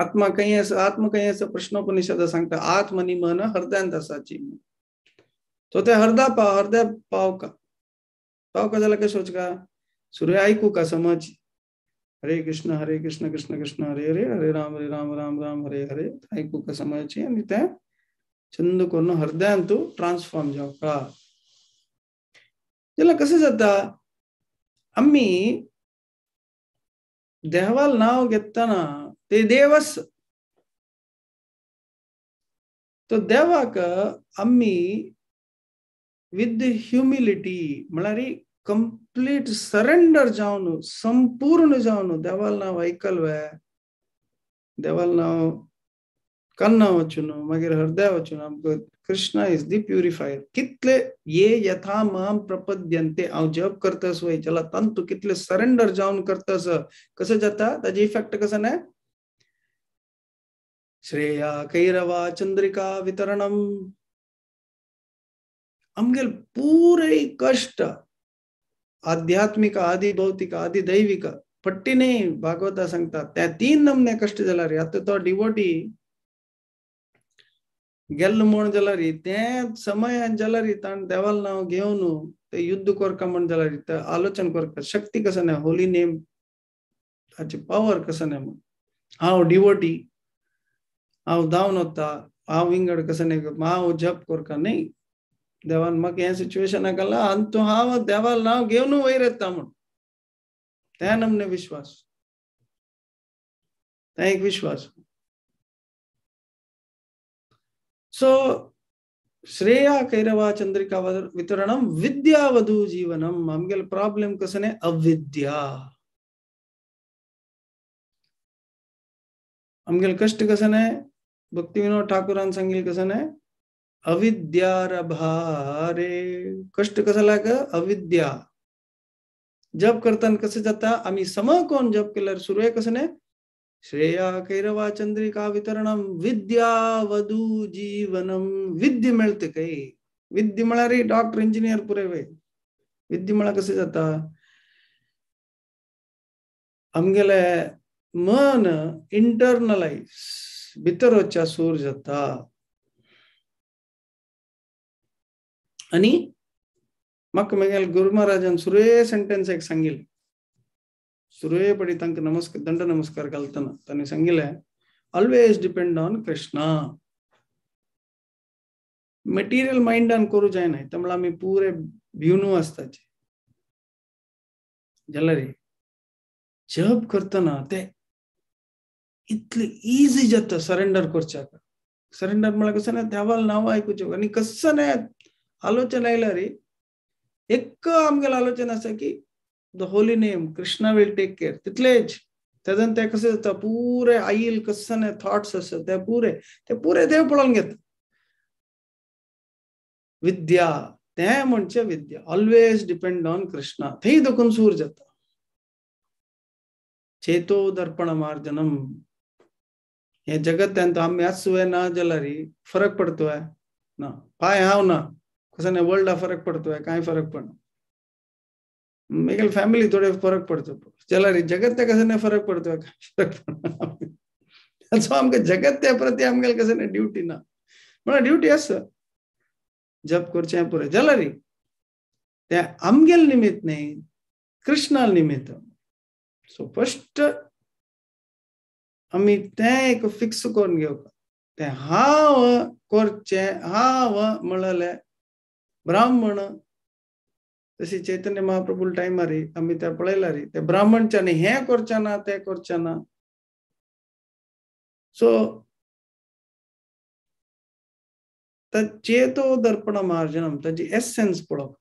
आत्मा खंय आसा आत्मा खंय आसा प्रश्नोपनिषद सांगता आत्मनि मन हृदयांत आसाची. तो ते हृदय पाव हृदय पावका पावका जाल्यार कशें वचका सूर्य आयकू का समज हरे कृष्ण कृष्ण कृष्ण हरे हरे हरे राम राम राम हरे हरे आयकू का समजची आनी तें चंद करून हृदयांत ट्रान्सफॉर्म जावका. जाल्यार कसं जाता आमी देवाल नाव घेतना ते देवस तो देवाक आमी विथ ह्युमिलिटी म्हळ्यार कंप्लीट सरेंडर जावन संपूर्ण जावन देवाल नाव आयकल वे देवाल नाव कन्ना वचून मागीर हृदय वचून आमकां कृष्णा is the purifier. कितले ये यथा माम प्रपद्यंते हांव जप करतस वय जाल्यार तांतू कितले सरेंडर जावन करतस कसं जाता ताजे इफेक्ट कसं न्हय श्रेया कैरवा चंद्रिका वितरणम आमगेले पुराय कश्ट आध्यात्मिक आदि भौतिक आदि दैविक पट्टी न्ही भागवता सांगता त्या तीन नमने कश्ट जाल्यार आतां तो डिवोटी गेल्लो म्हण जाल्यार ते समयान जाल्यार ताणें देवाल नांव घेवन ते युद्ध करका म्हण जाल्यार ते आलोचन करका शक्ती कसो ना होली नेम ताची पावर कसो ना म्हण हांव डिवोटी हांव धांवन वता हांव विंगड कसो न्ही हांव जप करका न्ही देवान म्हाका हें सिच्युएशनाक घाला आनी तूं हांव देवाल नांव घेवन वयर येता म्हण त्या नमने विश्वास त्या एक विश्वास. सो श्रेया कैरवा चंद्रिका वितरणम विद्या वधू जीवनम. आमगेले प्रॉब्लेम कसो न्ही अविद्या. आमगेले कश्ट कसो न्ही भक्ती विनोद ठाकुरान सांगिल्लें कसो न्ही अविद्यारभारे कश्ट कसो लाग अविद्या. जप करताना कसं जाता आमी सम कोण जप केल्यार सुरवेक कसो न्ही श्रेया कैरवा चंद्रिका वितरणम विद्या वधू जीवनम. विद्या मेळते काय विद्या म्हळ्यार डॉक्टर इंजिनियर पुरे वय विद्या म्हळ्यार कशें जाता आमगेले मन इंटरनलायज भितर वचच्या सूर जाता आनी म्हाका म्हगेले गुरु महाराजान सुरवे सेंटेन्स एक सांगिल्लें सुरवे पडी तांकां नमस्कार दंड नमस्कार घालतना तांणी सांगिल्लें always depend on Krishna. Material मायंडान करूं जायना त्यामुळे आमी पुरे भिवनू आसताचे जाल्यार जप करतना ते इतले इजी जाता सरेंडर करच्याक. सरेंडर म्हळ्यार कसं ना देवाल नांव आयकुचें आनी कसं ना आलोचन आयल्यार एक आमगेलें आलोचन आसा की the holy name Krishna will take care तितलेच. तेजान ते कशें जाता पुरे आईल कसं ना थॉट्स आसा ते पुरे देव पळोवन घेता. विद्या तें म्हणचे विद्या ऑलवेज डिपेंड ऑन कृष्णा थंय देखून सूर जाता. चेतो दर्पण मार्जनम हे जगत्यांत आमी आसूं ना जाल्यार फरक पडतोय ना पांय हांव ना कसं ना वर्ल्डा फरक पडतोय कांय फरक पडना मेगेल फॅमिली थोडे फरक पडतो जाल्यार जगत्या कसं नाही फरक पडतोय कांय फरक पडना. सो आमकां जगत्या प्रती आमगेले कसं नाही ड्युटी ना म्हळ्यार ड्युटी आसा जप करचें पुरें जाल्यार तें आमगेले निमित्त न्ही कृष्णा निमित्त. सो फस्ट आमी तें एक फिक्स करून घेवप तें हांव करचें हांव म्हणलें ब्राह्मण तशी चैतन्य महाप्रभू टायमार आमी ते पळयला रे ते ब्राह्मणच्यानी हें करचें ना तें करचें ना. सो चेतो दर्पण मार्जनम ताजी एसेन्स पळोवप.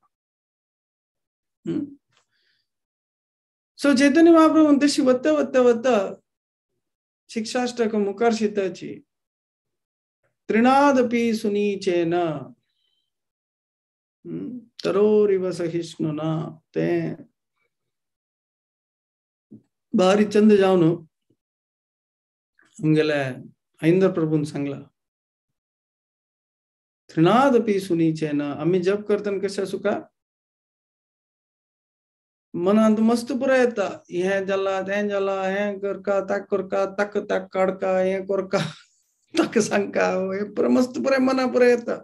सो चैतन्य महाप्रभू तशी वता वता वता शिक्षाष्टक मुखार शिताची त्रिणादपि सुनीचेन तरोरिव सहिष्णुना ते बारी चंद जावन आमगेले ऐंद्र प्रभून सांगला त्रिणादपि सुनीचेन. आमी जप करतना कशें आसूं मनांत मस्त पुराय येता हें जाला तें जाला हें करका ताक करका ताक ताक काडका हें करका ताक सांगका हें पुराय मस्त पुराय मना पुराय येता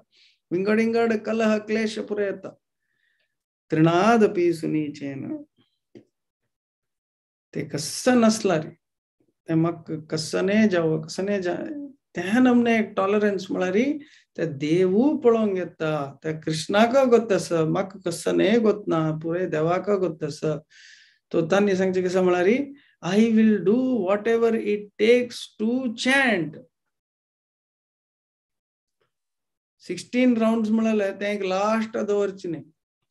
विंगड विंगड कलह क्लेश पुराय येता. त्रिणादपि सुनीचेन ते कसं नसला रे ते म्हाका कसने जावं कसने जा त्या नमने एक टॉलरन्स म्हळ्यार ते देवू पळोवंक येता त्या कृष्णाक गोत आसा म्हाका कसने गोत ना पुराय देवाक गोत आसा. तो तांणी सांगचें कसं म्हळ्यार I will do whatever it takes to chant. 16 rounds म्हळ्यार तें एक लास्ट दवरचें न्ही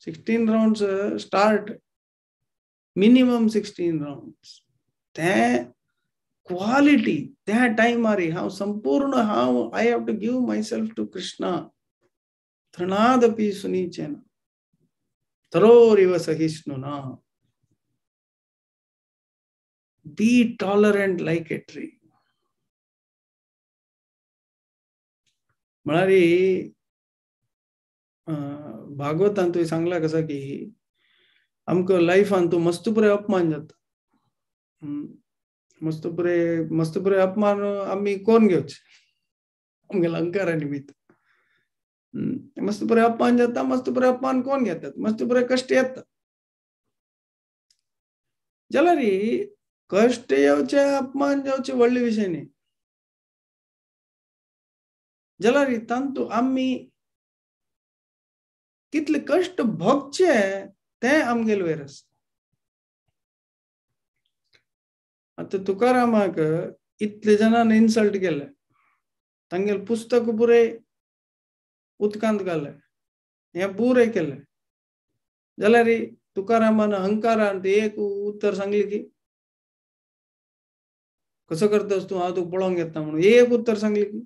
16 रावंड्स स्टार्ट मिनिमम 16 रावंड्स तें क्वालिटी त्या टायमार हांव संपूर्ण हांव I have to give myself to Krishna. तृणादपि सुनीचेन तरोरिव सहिष्णुना. Be tolerant like a tree. म्हळ्यार भागवतान तुवें सांगला कसा की आमकां लायफान तूं मस्त पुरे अपमान जाता, मस्त पुरे मस्त पुरे अपमान आमी कोण घेवचे आमगेल्या अहंकारा निमित्त. मस्त पुरे अपमान जाता, मस्त पुरे अपमान कोण घेतात, मस्त पुरे कश्ट येता. जाल्यार कश्ट येवचे अपमान जावचे व्हडले विशय न्ही, जाल्यार तांतू आमी कितले कश्ट भोगचे ते आमगेले वयर आसा. आतां तुकारामाक इतले जाणान इन्सल्ट केले, तांगेले पुस्तक पुरे उदकांत घाले, हें पुरे केलें, जाल्यार तुकारामान अहंकारान एक उत्तर सांगली की कसो करतस तूं, हांव तुका पळोवंक येता म्हणून एक उत्तर सांगली की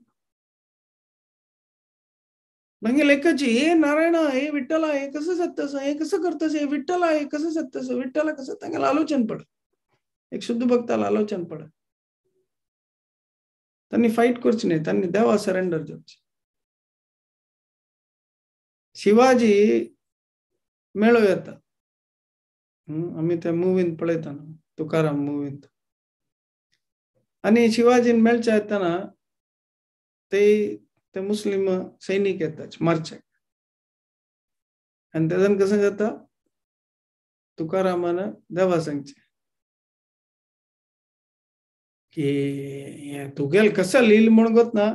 मागीर एकच हे नारायणा हे विठ्ठला हे कसं जातस, हे कसं करतस, हे विठ्ठला हे कसं जातस, विठ्ठला कसं, तांगेलें आलोचन पड, एक शुद्ध भक्ताला आलोचन पड. तांणी फायट करची न्ही, तांणी देवा सरेंडर जावचे. शिवाजी मेळो येता, आमी त्या मुवींत पळयता न्हू तुकाराम मुवींत, आनी शिवाजीन मेळचे येतना ते ते मुस्लिम सैनिक येतात मारचे, आनी तेजान कसं जाता तुकारामान देवा सांगचे की तुगेल कसं लील म्हणून गोत ना,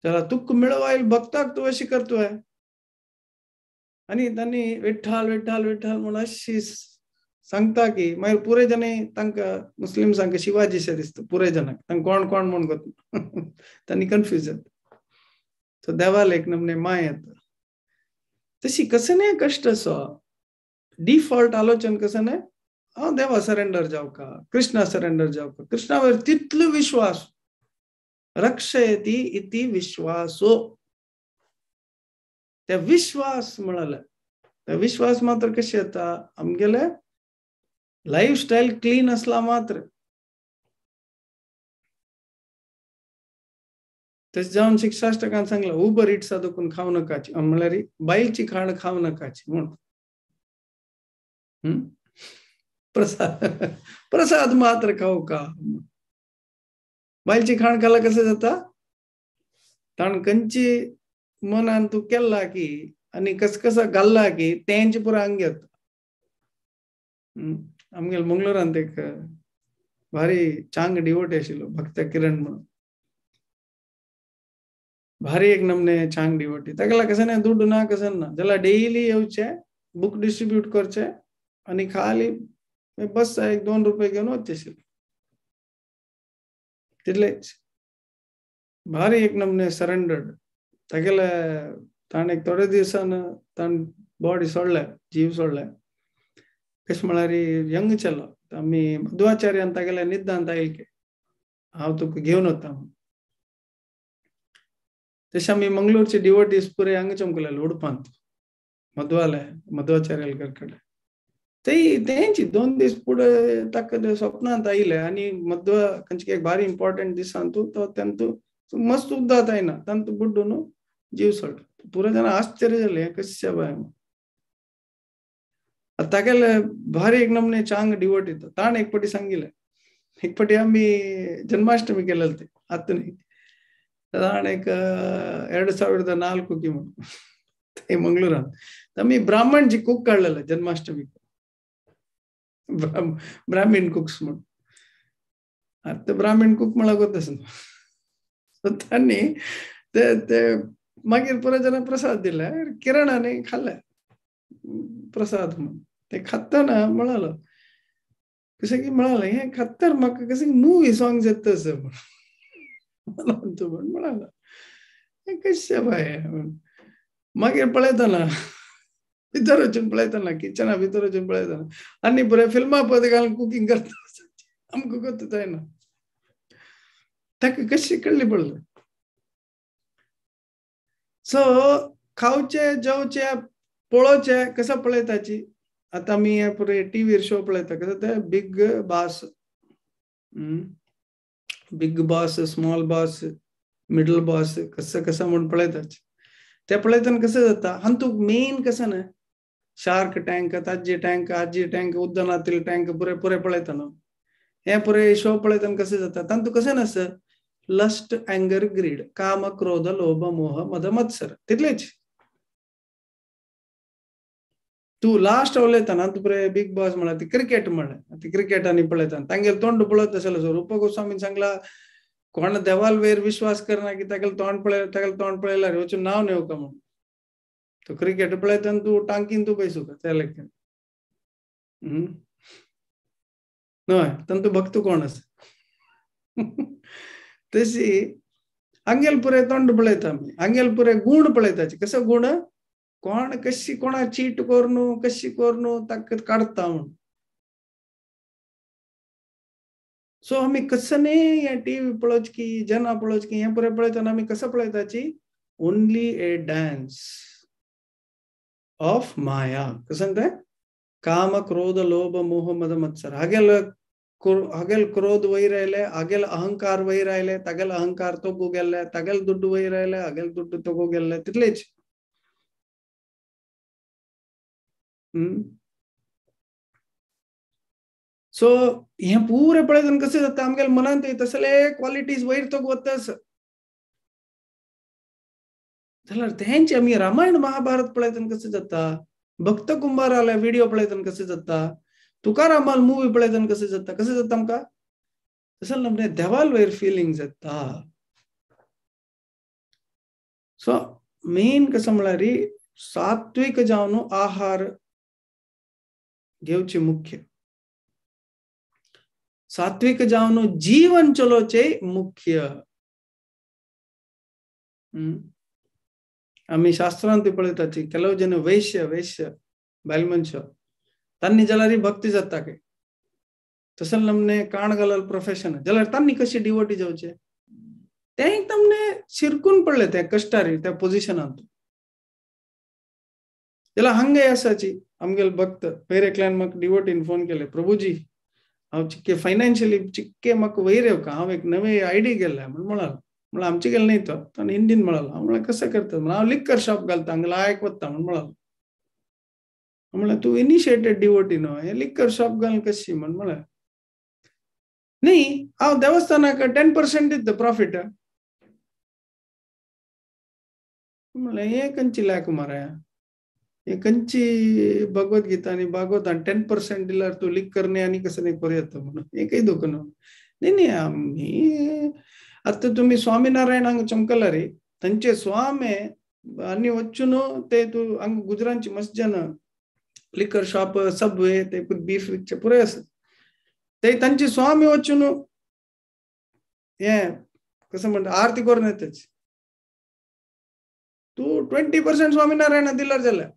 त्याला तुक मिळवाईल भक्ताक तू अशी करतोय. आनी तांणी विठ्ठल विठ्ठल विठ्ठल म्हणून अशी सांगता की मागीर पुरे जण तांकां मुस्लिम सांग शिवाजीशे दिसता पुरे जणांक, तांकां कोण कोण म्हूण गोत ना, तांणी कन्फ्यूज जाता. सो देवाला एक नमने माय येता. तशी कसं न्ही कश्ट असो डिफॉल्ट आलोचन कसं न्ही, हांव देवा सरेंडर जावं का, कृष्णा सरेंडर जावं का, कृष्णावर तितलो विश्वास, रक्षयती इति विश्वासो, त्या विश्वास म्हळ्यार त्या विश्वास मात्र कशें येता आमगेले लायफस्टायल क्लीन आसला मात्र. तशें जावन शिक्षाष्टकान सांगला उबर इट्सा दोकून खावं नाकाची, म्हळ्यार बायलची खाण खावं नाकाची म्हूण. प्रसाद प्रसाद मात्र खाऊ का, बायलची खाण खाला कसं जाता, ताण कंची मनान तूं केला की आनी कसकसा घाल्ला की तेंचे पुरो आंग येता. आमगेले मंगळूरांत एक भारी चांग डिवोटी आशिल्लो भक्त किरण म्हणून, भारी एक नमने चांग डिवोटी. ताका कसं ना दुड्डू ना कसं ना, जाल्यार डेली येवचे बुक डिस्ट्रीब्यूट करचे आनी खाली बस एक 2 रुपये घेवन वचचे आशिल्ले, तितलेच. भारी एक नमने सरेंडर्ड. तागेले ताणें एक थोडे दिसान ताणें बॉडी सोडले, जीव सोडले. कशें म्हळ्यार यंग चलो, आमी मध्वाचार्यान तागेले निदांत आयले हांव तुका घेवन वता म्हूण. तशें आमी मंगळूरचे डिवोटीज पुरे हांगा चमकलेले उडपांत मध्वाले मध्वाचार्याले घर कडेन. ते तेंची 2 दीस फुडें ताका स्वप्नांत आयले आनी मध्व खंयचे एक भारी इम्पॉर्टंट दिसान तूं तो तांतू मस्त उद्दात आयना, तांतू बुड्डून जीव सोडलो. पुरो जाणां आश्चर्य जालें हें कशें बाय. तागेले भारी एक नमने चांग डिवोटी तो ताणें एक पटी सांगिल्लें, एक पटी आमी जन्माष्टमी केलेले ते आतां न्ही, ताणें एक 2004 की म्हणून ते मंगळूरांत आमी ब्राह्मणची कूक काडलेले जन्माष्टमी, ब्राह्मीण कुक्स म्हणून. आतां ब्राह्मीण कूक म्हळ्यार गोत आसना, तांणी ते ते मागीर पुरो जाणां प्रसाद दिले, किरणाने खाल्ले प्रसाद म्हणून. ते खाताना म्हणालो कशें की म्हणाले हें खात्तर म्हाका कशें मुवी सॉंग्स येता अशें म्हण तूं म्हण म्हणालो हें कशें बाय. मागीर पळयतना भितर वचून पळयतना किचना भितर वचून पळयतना आनी बरें फिल्मां पद घालून कुकींग करता, आमकां गोत जायना ताका कशें कळ्ळें पडलें. सो खावचे जेवचे पळोवचे कसं पळयताची. आतां आमी हे पुरे टीव्हीर शो पळयता कसं ते big boss, big boss, small boss, middle boss कसं कसं म्हूण पळयताची. ते पळयतना कशें जाता हांतू मेन कशें न्हय शार्क टँक ताजी टँक आजी टँक उद्यानातील टँक पुरे पुरे पळयता न्हू हे पुरे शो पळयतना कशें जाता तांतू कशें नासता लस्ट अँगर ग्रीड काम क्रोध लोभ मोह मद मत्सर तितलेच. तूं लास्ट उलयतना तूं पुरे बिग बॉस म्हळ्यार ती क्रिकेट म्हळ्यार ती क्रिकेट आनी पळयता तांगेले तोंड पळयत आसलो रूप गोस्वामीन सांगला कोण देवाल वयर विश्वास करना की तागेले तोंड पळय तागेले तोंड पळयल्यार वचून नांव नेवका म्हणून तो क्रिकेट पळयतना तूं टांकीन तूं बैसूका त्या लेखन न्हय तांतू भक्त कोण आसा तशी हांगेले पुरे तोंड पळयता आमी हांगेले पुरे गूण पळयताची कसो गूण कोण कशी कोणा चीट करून कशी करून ताका काडटा म्हूण. सो आमी कसं न्ही हे टीव्ही पळोवच की जना पळोवच की हें पुरे पळयतना आमी कसं पळयताची only a dance of maya. कसं तें काम क्रोध लोभ मोह मद मत्सर हागेल हागेल क्रोध वयर आयले हागेल अहंकार वयर आयले तागेल अहंकार तोगू गेल्ले तागेल दुड्डू वयर आयले हागेल दुड्डू तोगू गेल्ले तितलेच. सो हे पुरे पळयतना कशें जाता आमगेले मनांत तसले क्वालिटीज वयर तोग वता जाल्यार तेंचे आमी रामायण महाभारत पळयतना कशें जाता भक्त कुंभाराले व्हिडिओ पळयतना कशें जाता तुकारामाल मुवी पळयतना कशें जाता कशें जाता आमकां तशें आमकां देवाल वयर फिलिंग जाता. सो मेन कसं म्हळ्यार सात्विक जावन आहार घेवचे मुख्य सात्विक जावन जीवन चलोवचे मुख्य. आमी शास्त्रांत पळयताची ಕೆಲವು जन वैश्य वैश्य बायल मनशां तांणी जाल्यार भक्ती जाता काय तशें नमने काण घालल प्रोफेशन जाल्यार तांणी कशी डिवोटी जावचे तें तमने शिरकून पडले त्या कश्टारी त्या पोजिशनांत. जाल्यार हांगे आसाची आमगेले भक्त पयर एकल्यान म्हाका डिवोटीन फोन केले प्रभुजी हांव चिक्के फायनान्शियली चिक्के म्हाका वयर येवका हांव एक नवे आयडी गेल्ले म्हण म्हणाल म्हळ्यार आमचे गेले न्ही तो ताणें हिंदीन म्हणाल हांव म्हळ्यार कशें करता म्हण हांव लिक्कर शॉप घालता हांगा लायक वता म्हण म्हणाल. म्हळ्यार तूं इनिशिएटेड डिवोटी न्हू हें लिक्कर शॉप घालून कशी म्हण म्हळ्यार न्ही हांव देवस्थानाक 10% दिता प्रॉफिट. म्हणलें हें खंयची लायक माराया हे खंयची भगवत गीता आनी भागवत आनी 10% दिल्यार तूं लिक्कर न्ही आनी कसं न्ही करूं येता म्हणून एकय दुखना न्ही न्ही आमी आतां तुमी स्वामीनारायण हांगा चमकला रे तांचे स्वामी आनी वच्चू न्हू ते तूं हांगा गुजरांची मस्त जाण लिकर शॉप सबवे ते बीफ विकचे पुरे आसा ते तांचे स्वामी वच्चू न्हू हें कसं म्हणटा आरती करून येताच तूं 20% स्वामीनारायणा दिल्यार जाल्यार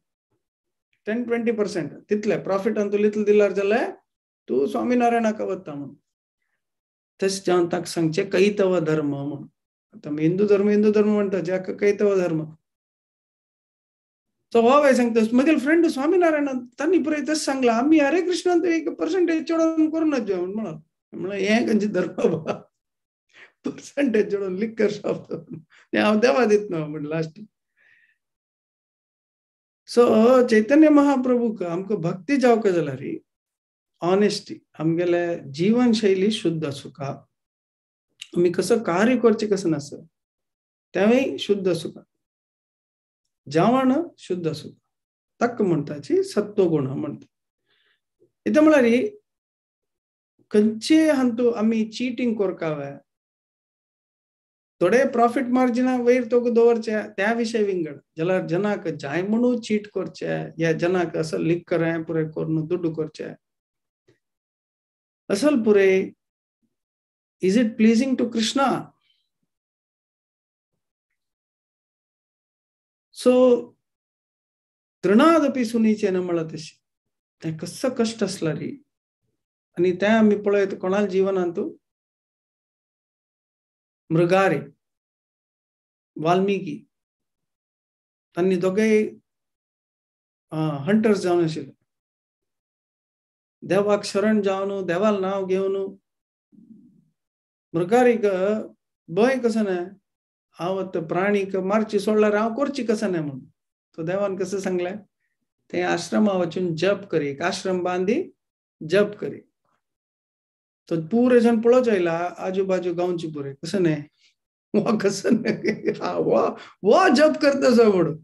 10-20% तितले प्रॉफिटान तूं इतलें दिल्यार जाल्यार तूं स्वामीनारायणाक वता म्हणून. तशें जावन ताका सांगचें कैतव धर्म म्हणून. आतां आमी हिंदू धर्म हिंदू धर्म म्हणटा जाका कैतव धर्म. सो हो बाय सांगता म्हगेले फ्रेंड स्वामीनारायण तांणी पुराय तशें सांगलां आमी हरे कृष्णान एक पर्संटेज चडोवन करूं नाच म्हण म्हणून म्हणलें हें खंयचें धर्म बाबा पर्संटेज चडोवन लिक्कर शॉप हांव देवा दितना म्हणलें लास्ट. सो चैतन्य महाप्रभूक आमकां भक्ती जावंक जाल्यार ऑनेस्टी आमगेले जीवन शैली शुद्ध आसूंक आमी कसो कार्य करचें कसं नासता तेंवूय शुद्ध आसूंक जेवण शुद्ध आसूंक ताका म्हणटाची सत्वगुण म्हणटा. इतलें म्हळ्यार खंयचे हातूंत आमी चिटींग करकावे थोडे प्रॉफिट मार्जिना वयर तोग दवरचे त्या विशय विंगड जाल्यार जनाक जाय म्हणून चीट करचे या जनाक असो लिक्कर पुरे करून दुड्डू करचे असल पुरे is it pleasing to Krishna. So तृणादपी सुनीचें म्हणलां तशें तें कसो कश्ट आसला रे आनी तें आमी पळयत कोणाल्या जिवनांत मृगारे वाल्मिकी तांणी दोगेय हंटर्स जावन आशिल्ले देवाक शरण जावन देवाल नांव घेवन मृगारीक भंय कसो ना हांव आतां प्राणीक मारची सोडल्यार हांव करची कसं नाही म्हणून. तो देवान कसं सांगलें, ते आश्रमा वचून जप करी, एक आश्रम बांदी जप करी. तो पुरे जण पळोवच आयला आजूबाजू गांवची पुरे, कसं नाही वा कसं नाही हा वा वा जप करता म्हणून.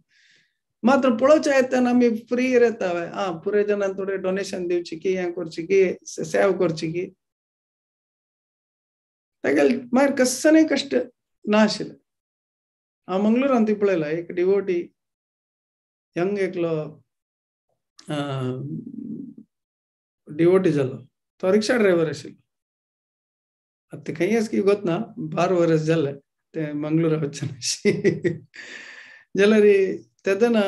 मात्र पळोवच येताना आमी फ्री येता हा पुरे जणांक थोडे डोनेशन दिवची की हें करची की सेव करची की तागेले मागीर कसं नाही कश्ट ना आशिल्लें. हांव मंगळुरांत ती पळयला एक डिवोटी यंग एकलो डिवोटी जालो, तो रिक्षा ड्रायव्हर आशिल्लो. आतां खंय आसा की गोत ना, 12 वर्स जालें ते मंगळुरा वचून जाल्यार तेन्ना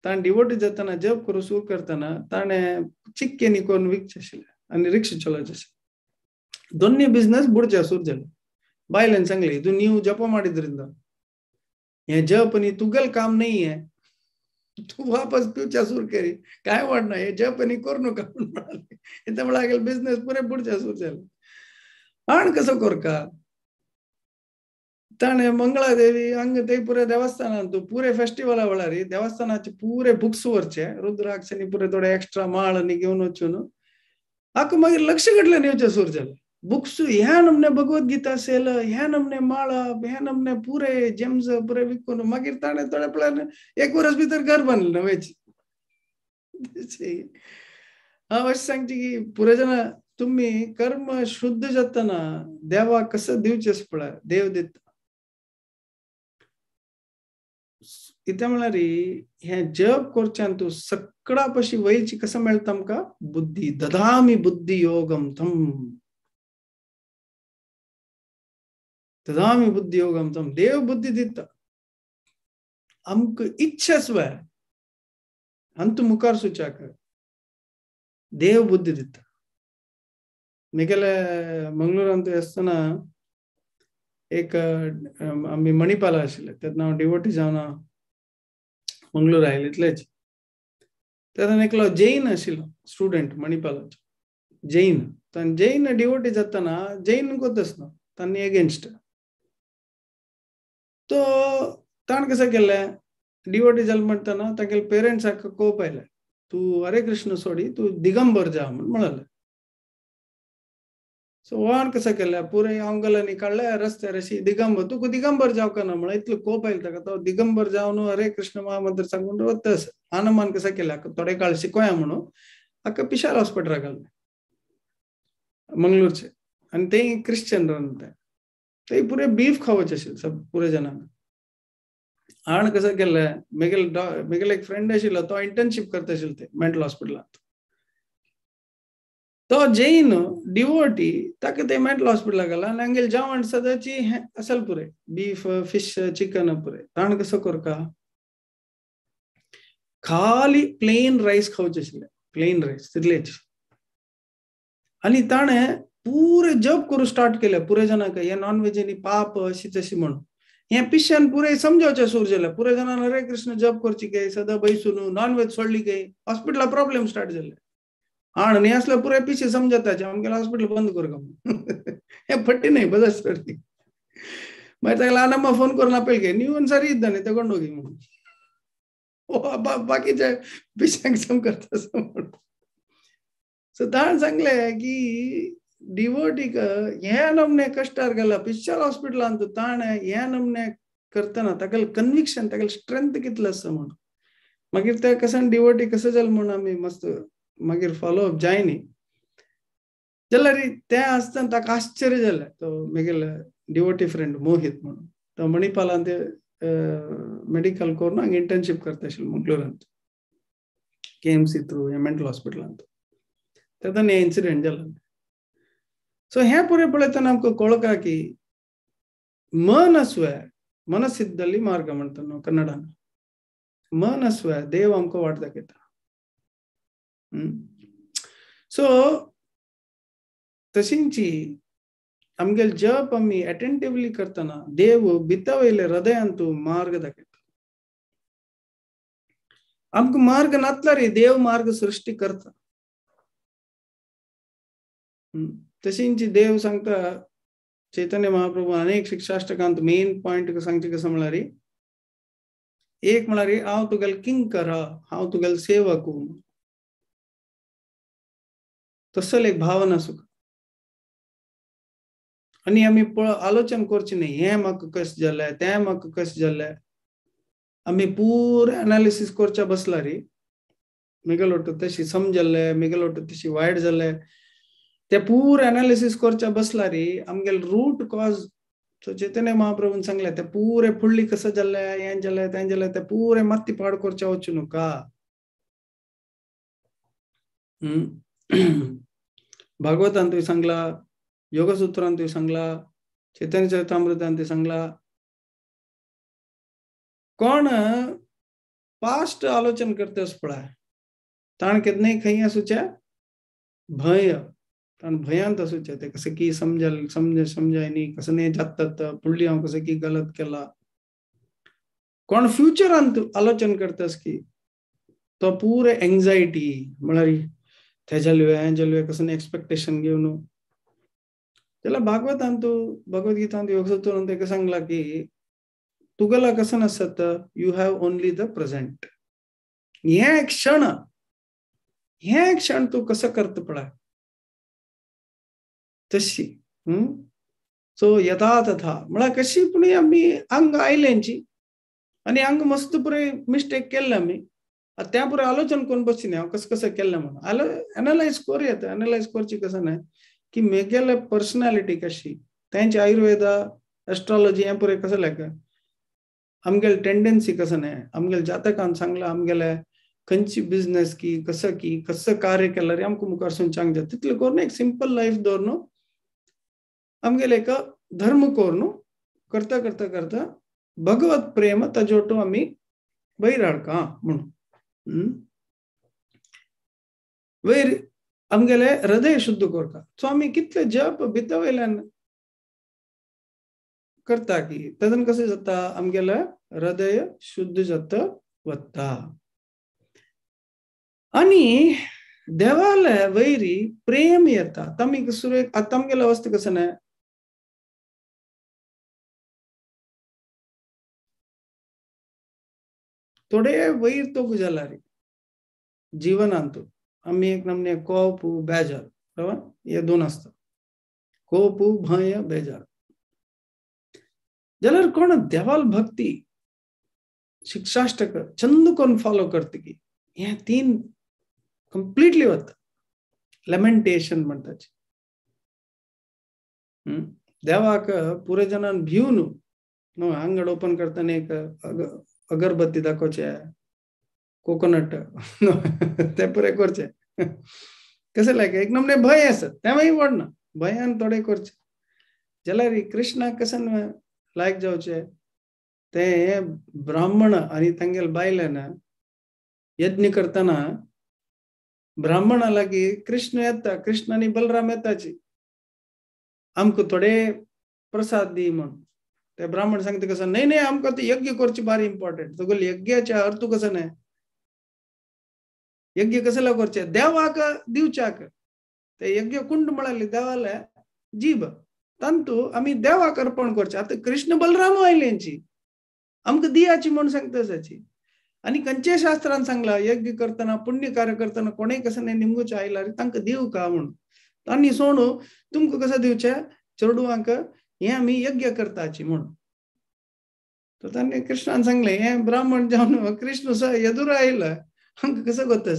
ताणें डिवोटी जातना जप करूं सुरू करतना ताणें चिक्केनी करून विकचें आशिल्लें आनी रिक्षा चलोवचें आशिल्लें. दोन्ही बिझनेस बुडचे सुरू जाले. बायलेन सांगलें तूं नीव जप ಮಾಡಿದ್ರಿಂದ हे जप नी तुगेल काम नाही आहे, तू वापस पिवच्या सुरू करी काय वाढणार हे जप नी करू नका म्हणून म्हणाले. इथं म्हणाले बिझनेस पुरे बुडच्या सुरू जाले. आण कसं कर का ताणें मंगळादेवी हंग ते पुरे देवस्थानांत पुरे फेस्टिवला वेळार देवस्थानाचे पुरे बुक्स व्हरचे रुद्राक्ष आनी पुरे थोडे एक्स्ट्रा माळ आनी घेवन वचून आका मागीर लक्ष घडलें येवचें सुरू जालें. बुक्स ह्या नमने भगवद्गीता असेल, ह्या नमने माळा, ह्या नमने पुरे जेम्स पुरे विकून मागीर ताणें थोडे पळय एक वर्स भितर घर बांदलें नवेच. हांव अशें सांगचें की पुरे जाणां तुमी कर्म शुद्ध जातना देवाक कसं दिवचें पळय देव दिता. कितें म्हळ्यार हें जप करच्यान तूं सगळा पशी वयची कसं मेळटा आमकां बुद्धी. ददामी बुद्धी योगम थम, ददामी बुद्धी योगम थम, देव बुद्धी दिता आमकां इच्छा शिवाय अंतु मुखार सुचाक देव बुद्धी दिता. म्हगेले मंगळुरांत आसतना एक आमी मणिपाला आशिल्ले तेन्ना हांव डिवोटी जावन मंगळूर आयले इतलेच. तेन्ना एकलो जैन आशिल्लो स्टुडंट मणिपालाचो जैन. ताणें जैन डिवोटी जातना जैन कोतच ना तांणी एगेन्स्ट. तो ताणें कसं केलें डिवोटी जालें म्हणटना तागेले पेरंट्साक कोप आयले, तूं हरे कृष्ण सोडी तूं दिगंबर जा म्हूण म्हणाले. सो वान कसं केलें पुरे अंगलांनी काडले रस्त्यार अशी दिगंबर, तुका दिगंबर जावका ना म्हळ्यार इतलो कोप आयलो ताका. तो दिगंबर जावन हरे कृष्ण महामंत्र सांगून वता. हनुमान कसं केलें थोडे काळ शिकोया म्हणून हाका पिशार हॉस्पिटलाक घातलें मंगळूरचे. आनी ते क्रिश्चन रावन ते पुरे बीफ खावचे आशिल्ले सब पुरे जणांक. आण कसं केलें म्हगेले एक फ्रेंड आशिल्लो तो इंटर्नशीप करता आशिल्लो ते मेंटल हॉस्पिटलांत. तो जैन डिवोटी ताका ते मेंटल हॉस्पिटलाक घाला आनी हांगेले जेवण सदांची असल पुरे बीफ फिश चिकन पुरे. ताणें कसो करका खाली प्लेन रायस खावचे आशिल्ले, प्लेन रायस तितलेच. आनी ताणें पुरे जप करूं स्टार्ट केलें पुरे जणांक हे नॉन वेज आनी पाप अशी तशी म्हणून. हें पिश्यान पुरे समजावचें सुरू जालें पुरे जणांक हरे कृष्ण जप करची काय सदां बैसून नॉन वेज सोडली काय हॉस्पिटला प्रॉब्लेम स्टार्ट जाले. आण न्ही आसल्यार पुरे पिशे समजताचे आमगेलें हॉस्पिटल बंद कर का म्हणून. हें फटी न्हय बदल स्टोरी. मागीर ताका ल्हान फोन करून आपयल गे ನೀವು ಒಂದ್ಸರಿ ಇದ್ದಾನೆ ತಗೊಂಡೋಗಿ म्हणून. बाकीच्या पिश्यांक सम करता म्हणून. सो ताणें सांगलें की डिवोटीक ह्या नमने कश्टार गेला पिश्याल हॉस्पिटलांत ताणें ह्या नमने करतना ताका कन्विक्शन ताका स्ट्रेंथ कितलो आसा म्हणून. मागीर ते कसं डिवोटी कसं जालें म्हणून आमी मस्त मागीर फॉलोअप जाय न्ही जाल्यार तें आसतना ताका आश्चर्य जालें. तो म्हगेले डिवोटी फ्रेंड मोहित म्हणून तो मणिपालांत मेडिकल करून हांगा इंटर्नशीप करता आशिल्लो मंगळुरांत केएमसी थ्रू ह्या मेंटल हॉस्पिटलांत. तेन्ना हें इन्सिडेंट जालें. सो हें पुरे पळयतना आमकां कळका की मन आसुया मनसिद्ದಲ್ಲಿ मार्ग म्हणटा न्हू कन्नडान, मन आसुया देव आमकां वाट दाखयता. सो तशींची आमगेले जप आमी अटेंटिवली करतना देव भितर वयले हृदयांतू मार्ग दाखयता. आमकां मार्ग नातल्यार देव मार्ग सृश्टी करता. तशींची देव सांगता चैतन्य महाप्रभू अनेक शिक्षाष्टकांत मेन पॉइंट सांगचे कसं म्हळ्यार एक म्हळ्यार हांव तुगेल किंकर, हांव तुगेल सेवक, तसल एक भावना सुख. आनी आमी आलोचन करची न्ही, हें म्हाका कशें जालें तें म्हाका कशें जालें, आमी पुरें एनालिसीस करच्या बसला रे, मेगेलो तशी समजले, मेगेलो तशी वायट जालें, ते पुरें एनालिसीस करच्या बसला रे आमगेल रूट कॉज. सो चैतन्य महाप्रभून सांगलें ते पुरें फुडली कसं जालें हें जालें तें जालें ते पुरें मात्ती पाड करच्या वचूं नका. भागवतांतूय सांगला, योगसूत्रांतूय सांगला, चैतन्य चरितामृतांतूय सांगला, कोण पास्ट आलोचन करते पळय ताण केन्नाय खंय आसूचे भंय, ताण भयांत आसूचे, ते कसं की समजल समज समजाय न्ही, कसं न्ही जातात फुडली हांव कसं की गलत केला. कोण फ्युचरांत आलोचन करतास की तो पुरे एंग्जायटी म्हळ्यार ते जाल्यो हें जाल्यो कसं एक्सपेक्टेशन घेवन. जाल्यार भागवतांतू भगवद्गीतांत योगसूत्रांत तेका सांगला की तुगेला कसं नासत, you have only the present. हें क्षण, हें क्षण तूं कसं करता पळय तशी. सो यथा तथा म्हळ्यार कशी पूण आमी अंग आयल्यांची आनी अंग मस्त पुरे मिस्टेक केल्ले आमी, आतां त्या पुरे आलोचन करून बसची न्ही हांव कसं कसं केल्लें म्हणून एनालायज करूया. एनालायज करची कसं न्हय की मेगेले पर्सनॅलिटी कशी, तेंची आयुर्वेदा एस्ट्रोलॉजी हें पुरे कसं लायक आमगेले टेंडन्सी कसं न्हय, आमगेले जातकान सांगला आमगेले खंयची बिजनेस की कसं की कसं कार्य केल्यार आमकां मुखार चांग जाता तितलें करून एक सिंपल लायफ दवर आमगेले एक धर्म करून करता करता करता भगवत प्रेम ताजोटो आमी वयर हाडका म्हणून वयर आमगेले हृदय शुद्ध करता. सो आमी कितले जप भितर वयल्यान करता की तेजन कशें जाता आमगेले हृदय शुद्ध जाता वता आनी देवाले वैरी प्रेम येता. आतां सुरवेक आतां आमगेले अवस्था कसं न्हय, थोडे वैर तोग जाला रे जीवनांत आमी एक नमने कोप बेजार, बरोबर, हे दोन आसता, कोप भंय बेजार. जाल्यार कोण देवाल भक्ती शिक्षाष्टक चंद कोण फॉलो करता की हे तीन कंप्लिटली वता. लेमेंटेशन म्हणटाचे देवाक पुरे जणान भिवन न्हू आंगड ओपन करतना एक अगरबत्ती दाखोवचे, कोकोनट ते पुरे करचे, कशें लायक एक नमने भंय आसत तें मागीर व्हडना, भंयान थोडे करचे. जाल्यार कृष्णाक कशें लायक जावचे ते ब्राह्मण आनी तांगेले बायल्यान यज्ञ करतना ब्राह्मणा लागीं कृष्ण येता, कृष्ण आनी बलराम येताची आमकां थोडे प्रसाद दी म्हूण. ते ब्राह्मण सांगता कसं न्हय न्हय आमकां ते यज्ञ करचे भारी इम्पॉर्टंट, तुगेले यज्ञाचे अर्थ कसं न्हय, यज्ञ कसं करचे देवाक दिवच्याक, ते यज्ञ कुंड म्हळ्यार देवाले जीभ तांतू आमी देवाक अर्पण करचे. आतां कृष्ण बलराम आयल्यांची आमकां दियाची म्हूण सांगता आसाची. आनी खंयच्या शास्त्रान सांगला यज्ञ करतना पुण्य कार्य करतना कोणेय कसं न्हय निमगुचे आयला रे तांकां दिवं का म्हूण, तांणी सोणू तुमकां कसं दिवचें चेडवांक हे आमी यज्ञ करताची म्हूण. तर तांणी कृष्णान सांगलें हे ब्राह्मण जावन कृष्ण येदूर आयला आमकां कसं कोत्ता.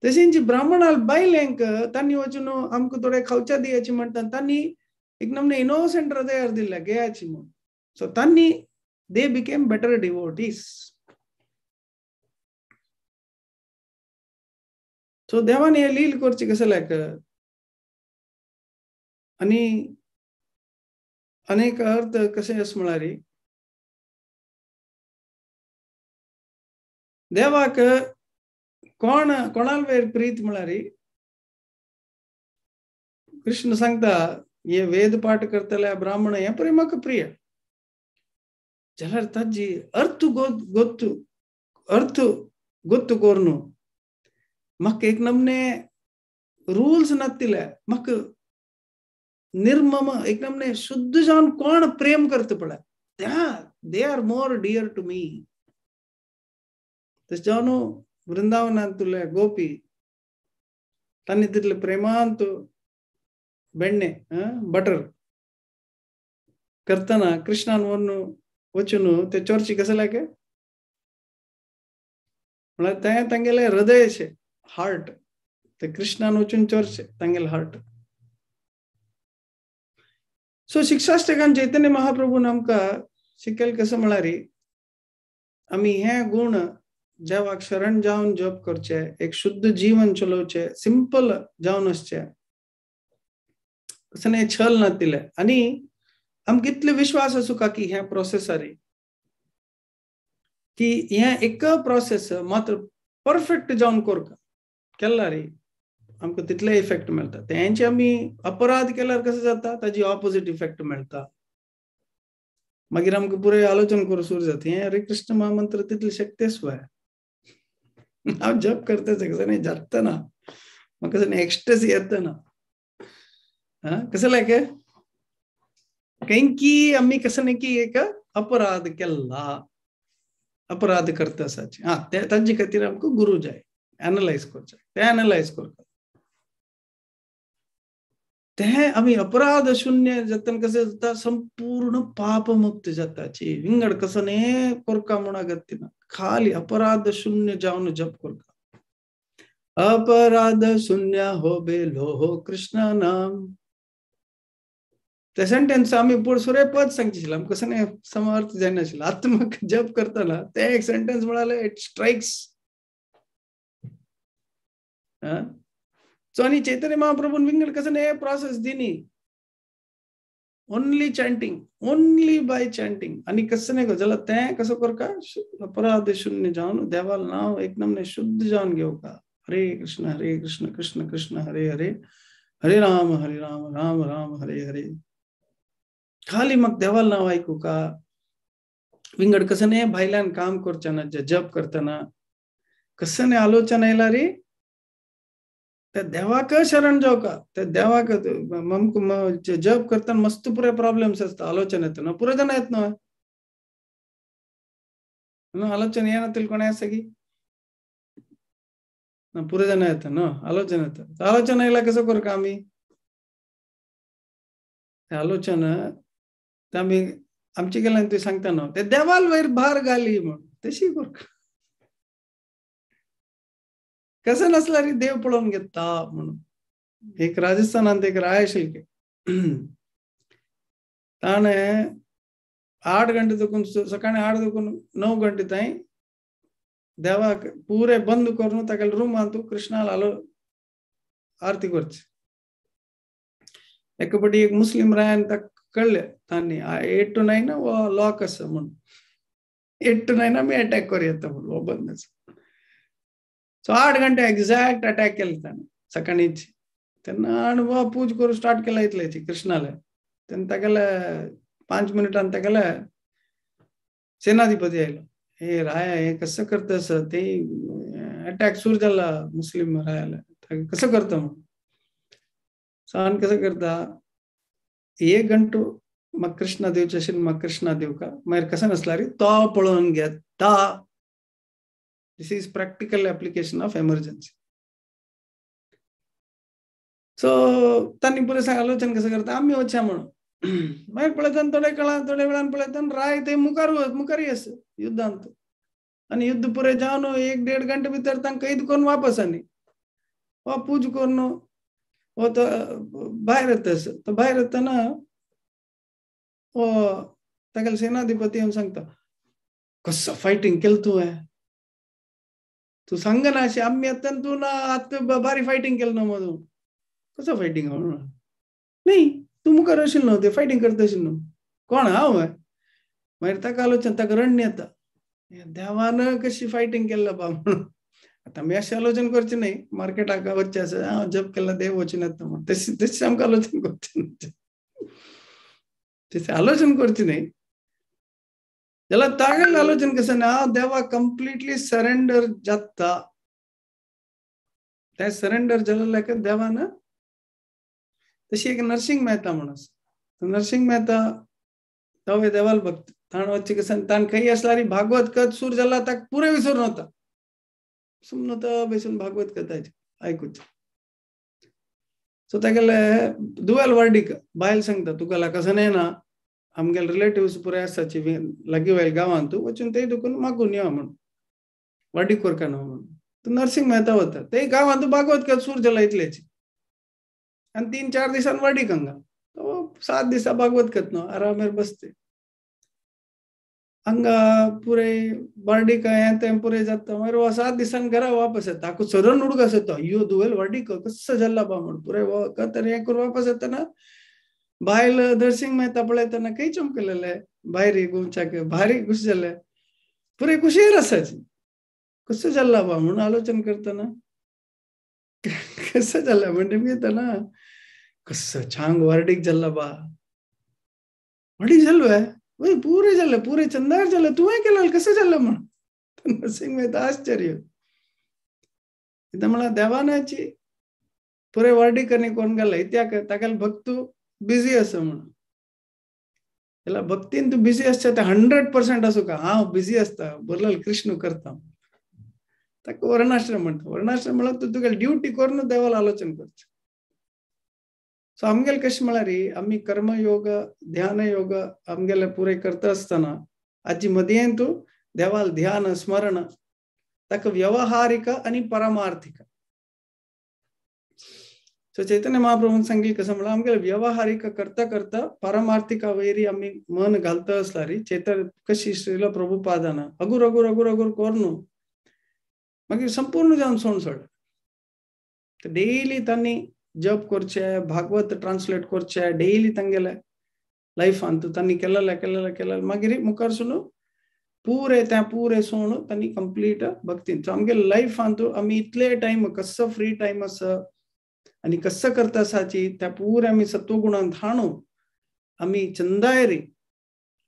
तशेंच ब्राह्मणाल बायलेंक तांणी वचून आमकां थोडे खावच्या दियाची म्हणटा, तांणी एक नमने इनोसंट हृदयार दिल्या घेयाची म्हूण. सो तांणी they became better devotees. So देवान हे लील करची कसं लायक. आनी अनेक अर्थ कशें अशें म्हळ्यार देवाक कोण कोणाल वयर प्रीत म्हळ्यार कृष्ण सांगता हे वेद पाठ करतले ब्राह्मण हे प्रेमाक प्रिय, जाल्यार ताजी अर्थ गोत्तु अर्थ गोत्तु करून म्हाका एक नमने रुल्स नातिले म्हाका निर्मम एकदम ने शुद्ध जावन कोण प्रेम करता पळय त्या they are more dear to me. तशें जावन वृंदावनांतले गोपी तांणी तितले प्रेमांत बेण्णे बटर करतना कृष्णान व्हरून वचून ते चोरची कसं लागे म्हळ्यार तें तांगेलें हृदय अशें हार्ट ते कृष्णान वचून चोरचे तांगेलें हार्ट. सो शिक्षाष्टकान चैतन्य महाप्रभून आमकां शिकयल कसं म्हळ्यार आमी हे गुण देवाक शरण जावन जप करचे, एक शुद्ध जीवन चलोवचे, सिंपल जावन आसचे, कसं न्ही छल नातिले. आनी आमकां इतले विश्वास आसूं का की हें प्रोसेसर की हें एक प्रोसेस मात्र परफेक्ट जावन करका केला रे आमकां तितले इफेक्ट मेळटा. तेंचे आमी अपराध केल्यार कसं जाता ताजी ऑपोजिट इफेक्ट मेळटा. मागीर आमकां पुराय आलोचन करूं सुरू जाता हें हरे कृष्ण महामंत्र तितली शक्ती आसवाय. हांव जप करता कसं न्ही जाता ना म्हाका कसं एक्स्ट्रास येता ना कसं लायक की आमी कसं न्ही की एक अपराध केला अपराध करता आसाचे हा तांचे खातीर आमकां गुरू जाय एनलायज करचे ते एनलायज करता ते आमी अपराध शून्य जातना कशें जाता संपूर्ण पापमुक्त जाताची विंगड कसं न्ही करका म्हूण अगत्य ना खाली अपराध शून्य जावन जप करका. अपराध शून्य हो बेलो हो कृष्ण नाम ते सेंटेन्स आमी पड सुरे पद सांगचे आशिल्लें आमकां कसं न्ही समर्थ जायनाशिल्लो. आतां म्हाका जप करतना ते एक सेंटेन्स म्हळ्यार it strikes. सो आनी चैतन्य महाप्रभून विंगड कसं न्ही प्रोसेस दिनी only chanting only by chanting. आनी कसं न्ही जाल्यार तें कसो करका अपराध शून्य जावन देवाल नांव एकदम न्ही शुद्ध जावन घेवका. हरे कृष्ण कृष्ण कृष्ण हरे हरे हरे राम राम राम हरे हरे. खाली म्हाका देवाल नांव आयकूका विंगड कसं न्ही भायल्यान काम करचें ना जप करतना कसं न्ही आलोचना येयला रे त्या देवाक शरण जावका त्या देवाक जप करतना मस्त पुरे प्रॉब्लेम्स आसता आलोचना येता ना पुरो जाणां येत न्हय आलोचना येना तितलें कोणें आसा की ना पुरो जाणां येता न्हू आलोचना येता. आलोचना येयला कसो करका आमी आलोचना आमी आमचे केल्यान तुवें सांगता न्हू ते देवाल वयर भार घाली म्हूण तशी करका कसं नसल्यार देव पळोवन घेता म्हणून. एक राजस्थानांत एक राय आशिल्ले ताणें 8 घंटे देखून सकाळी 8 देखून 9 घंटे ताई देवाक पुरे बंद करून ताका रुमांत कृष्णाल आलो आरती करची. एका फावटी एक मुस्लिम रायान ताका कळ्ळें तांणी 8 to 9 हो लॉक आसा म्हणून 8 to 9 आमी अटॅक करूं येता म्हणून हो बंद आसा. सो 8 घंटे एक्झॅक्ट अटॅक केले ताणें सकाळीच. तेन्ना आनी पूज करूं स्टार्ट केला इतल्याची कृष्णाले. तेन्ना तागेले 5 मिनटान तागेले सेनाधिपती आयलो हे राया हे कसं करता सर ते अटॅक सुरू जाला मुस्लिम रायाला कसं करता म्हणून. सान कसं करता 1 घंटो म्हाका कृष्णा दिवचें आशिल्लें म्हाका कृष्णा दिवका मागीर कसं नासल्यार तो पळोवन घेता. This is practical application of emergency. So तांणी पुरे आलोचन कसं करता आमी वचया म्हणून. मागीर पळयतना थोडे काळान थोड्या वेळान पळयतना राय थंय मुखार मुखारय आसा युद्धांत आनी युद्ध पुरे जावन 1-1.5 घंटे भितर तांकां कैद करून वापस आनी हो पूज करून हो तो भायर येता तो भायर येतना हो तागेलो सेनाधिपती येवन सांगता कसो फायटींग केलें तुवें तूं सांगना अशें आमी येतना तूं ना आतां बारी फायटींग केलें ना मदूं कसो फायटींग म्हणून न्ही तूं मुखार आशिल्लो न्हू ते फायटींग करता आशिल्लो न्हू कोण हांव मागीर ताका आलोचन ताका रण्य येता देवान कशी फायटींग केल्ला बा म्हणून. आतां आमी अशें आलोचन करचें न्ही मार्केटाक वचचें आसा हांव जप केला देव वचून येता म्हूण तशें तशें आमकां आलोचन करचें न्ही तशें आलोचन करचें न्ही जाल्यार तागेलें आलोचन कसं ना हांव देवाक कंप्लिटली सरेंडर जाता तें सरेंडर जालें देवान तशी एक नरसिंग मेहता म्हूण आसा. नरसिंग मेहता तो देवाल भक्त. ताण वच्चे कसन ताण खंय असल्यार भागवत कथ सूर जाला ताक पुरे विसरून वता. सुमनो तो बेसून भागवत कथा आयकूच. सो तागेले दुवेल वर्डीक बायल सांगता तुका कसं ना आमगेले रिलेटिव्स पुरे आसाची लागीं वयल गांवांत तूं वचून ते दुकून मागून यो म्हणून वर्डीक कोरकाना म्हणून. तो नरसिंग मेहता वता ते गांवांत भागवत कथ सूर जाला इतलेची आनी 3-4 दिसान वर्डीक हांगा तो 7 दिसा भागवत कथ न्हू आरामेर बसते हांगा पुरे वर्डीक हें तें पुरे जाता. मागीर हो 7 दिसान घरा वापस येता. ताका सदन उडगास येता यो दुवेल वर्डीक कसो जाला बा म्हण पुरे वखत आनी हें करून वापस येतना बायल नरसिंग मेहता पळयतना खंय चमकलेले भायर गोंयच्याक भारी खुश जाले पुरे खुशेर आसाची कसो जाला बा म्हणून आलोचन करतना कसो जाला म्हणजे येतना कसो छांग वर्डीक जाला बा वर्डीक जालो वय पुरे जाले पुरे चंदार जाले तुवें केलें कसं जालें म्हण. नरसिंग मेहता आश्चर्य. कितें म्हळ्यार देवानाची पुरे वर्डीक आनी कोण घाला इत्याक तागेले भक्त बिजी आसा म्हणून. जाल्यार भक्तीन तूं बिजी आसता ते 100% आसूं का हांव बिजी आसता बरलेल कृष्ण करता. ताका वर्णाश्रम म्हणटा. वर्णाश्रम म्हळ्यार तूं तुगेली ड्युटी करून देवाला आलोचन करचें. सो आमगेले कशें म्हळ्यार आमी कर्मयोग ध्यान योग आमगेले पुरे करता आसतना आजी मदीं तूं देवाल ध्यान स्मरण ताका व्यवहारिक आनी परमार्थिक. सो चैतन्य महाप्रभून सांगितलें कसं म्हळ्यार आमगेले व्यवहारिक करता करता परमार्थिका वयरी आमी मन घालता आसल्यार चैतन्य कशी श्रील प्रभुपादान अगूर अगूर अगूर अगूर करून मागीर संपूर्ण जावन सोड सोड डेली तांणी जप करचे भागवत ट्रान्सलेट करचे डेली तांगेले लायफांत तांणी केलेले केलेले केलेले मागीर मुखार सुन पुरे त्या पुरे सोण तांणी कंप्लीट भक्तीन. सो आमगेले लायफांत आमी इतले टायम कसो फ्री टायम आसा आनी कसो करता आसाची त्या पुरे आमी सत्वगुणांत हाणू आमी चंदायरी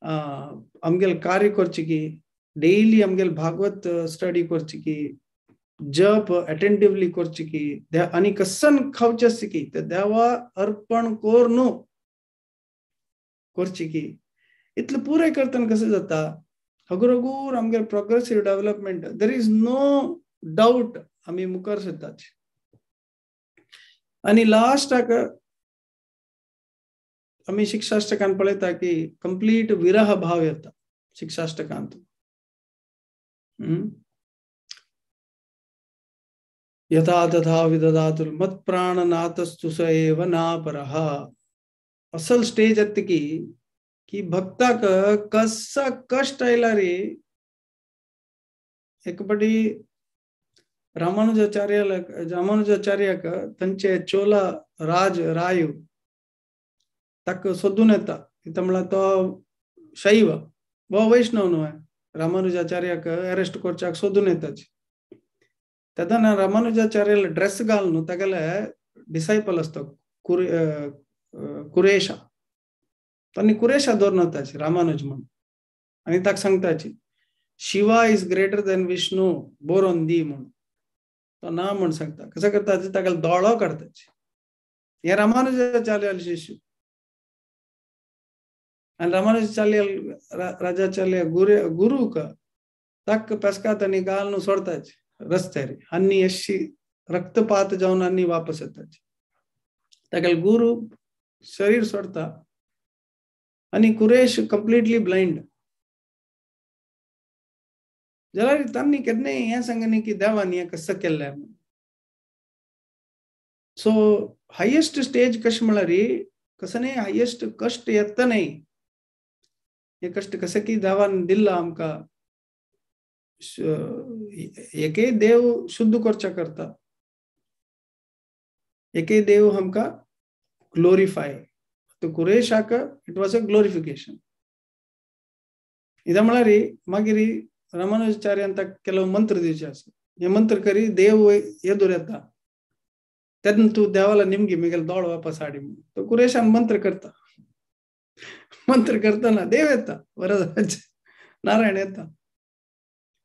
आमगेले कार्य करचे की डेली आमगेले भागवत स्टडी करचे की जप अटेंटिवली करचे की आनी कसन खावचे आसता की ते देवा अर्पण करून करचे की इतले पुरे करतना कसं जाता हगूर हगूर आमगेले progressive development there is no doubt आमी मुखार सरताची. आनी लास्टाक आमी शिक्षाष्टकान पळयता की कंप्लीट विरह भाव येता शिक्षाष्टकांत. यथा तथा विदधातु मत्प्राणनाथस्तु स एव नापरः. असल स्टेज येता की की भक्ताक कसा कष्ट आयला रे. एक पाटी रामानुजाचार्याक तांचे चोला राज रायू ताका सोदून येता. कितें म्हळ्यार तो शैव वो वैष्णव न्हय. रामानुजाचार्याक अरेस्ट करच्याक सोदून येताची. तेन्ना रामानुजाचार्याले ड्रेस घालून तागेले डिसायपल आसता कुरेशा तांणी कुरेशा दवरून वताची रामानुज म्हूण आनी ताका सांगताची Shiva is greater than Vishnu बरोवन दी म्हूण. तो ना म्हूण सांगता. कसो करता ताका दोळो काडताची. हे रामानुजाचार्याले शिष्य आनी रामानुजाचार्य राजाचार्य गुरूक ताका पेसकात आनी घालून सोडताची रस्त्यार आनी अशी रक्तपात जावन आनी वापस येताची. तागेले गुरू शरीर सोडता आनी कुरेश कंप्लिटली ब्लायंड. जाल्यार तांणी केन्नाय हें सांगनी की देवान हें कसं केल्लें. सो हायेस्ट स्टेज कशें म्हळ्यार कसं न्ही हायेस्ट कश्ट येता न्ही. हे कश्ट कशें की देवान दिल्ला आमकां एके देव शुद्ध करच्या करता एके देव आमकां ग्लोरिफाय. तो कुरेशाक it was a glorification. कितें म्हळ्यार मागीर रामानुजाचार्यान ताका ಕೆಲವು मंत्र दिवचे आसा. हे मंत्र करी देव येदूर येता तेन्ना तूं देवाला निमगी मेगेले दोळ वापस हाडी म्हणून. तो कुरेशान मंत्र करता. मंत्र करतना देव येता वरदाचे नारायण येता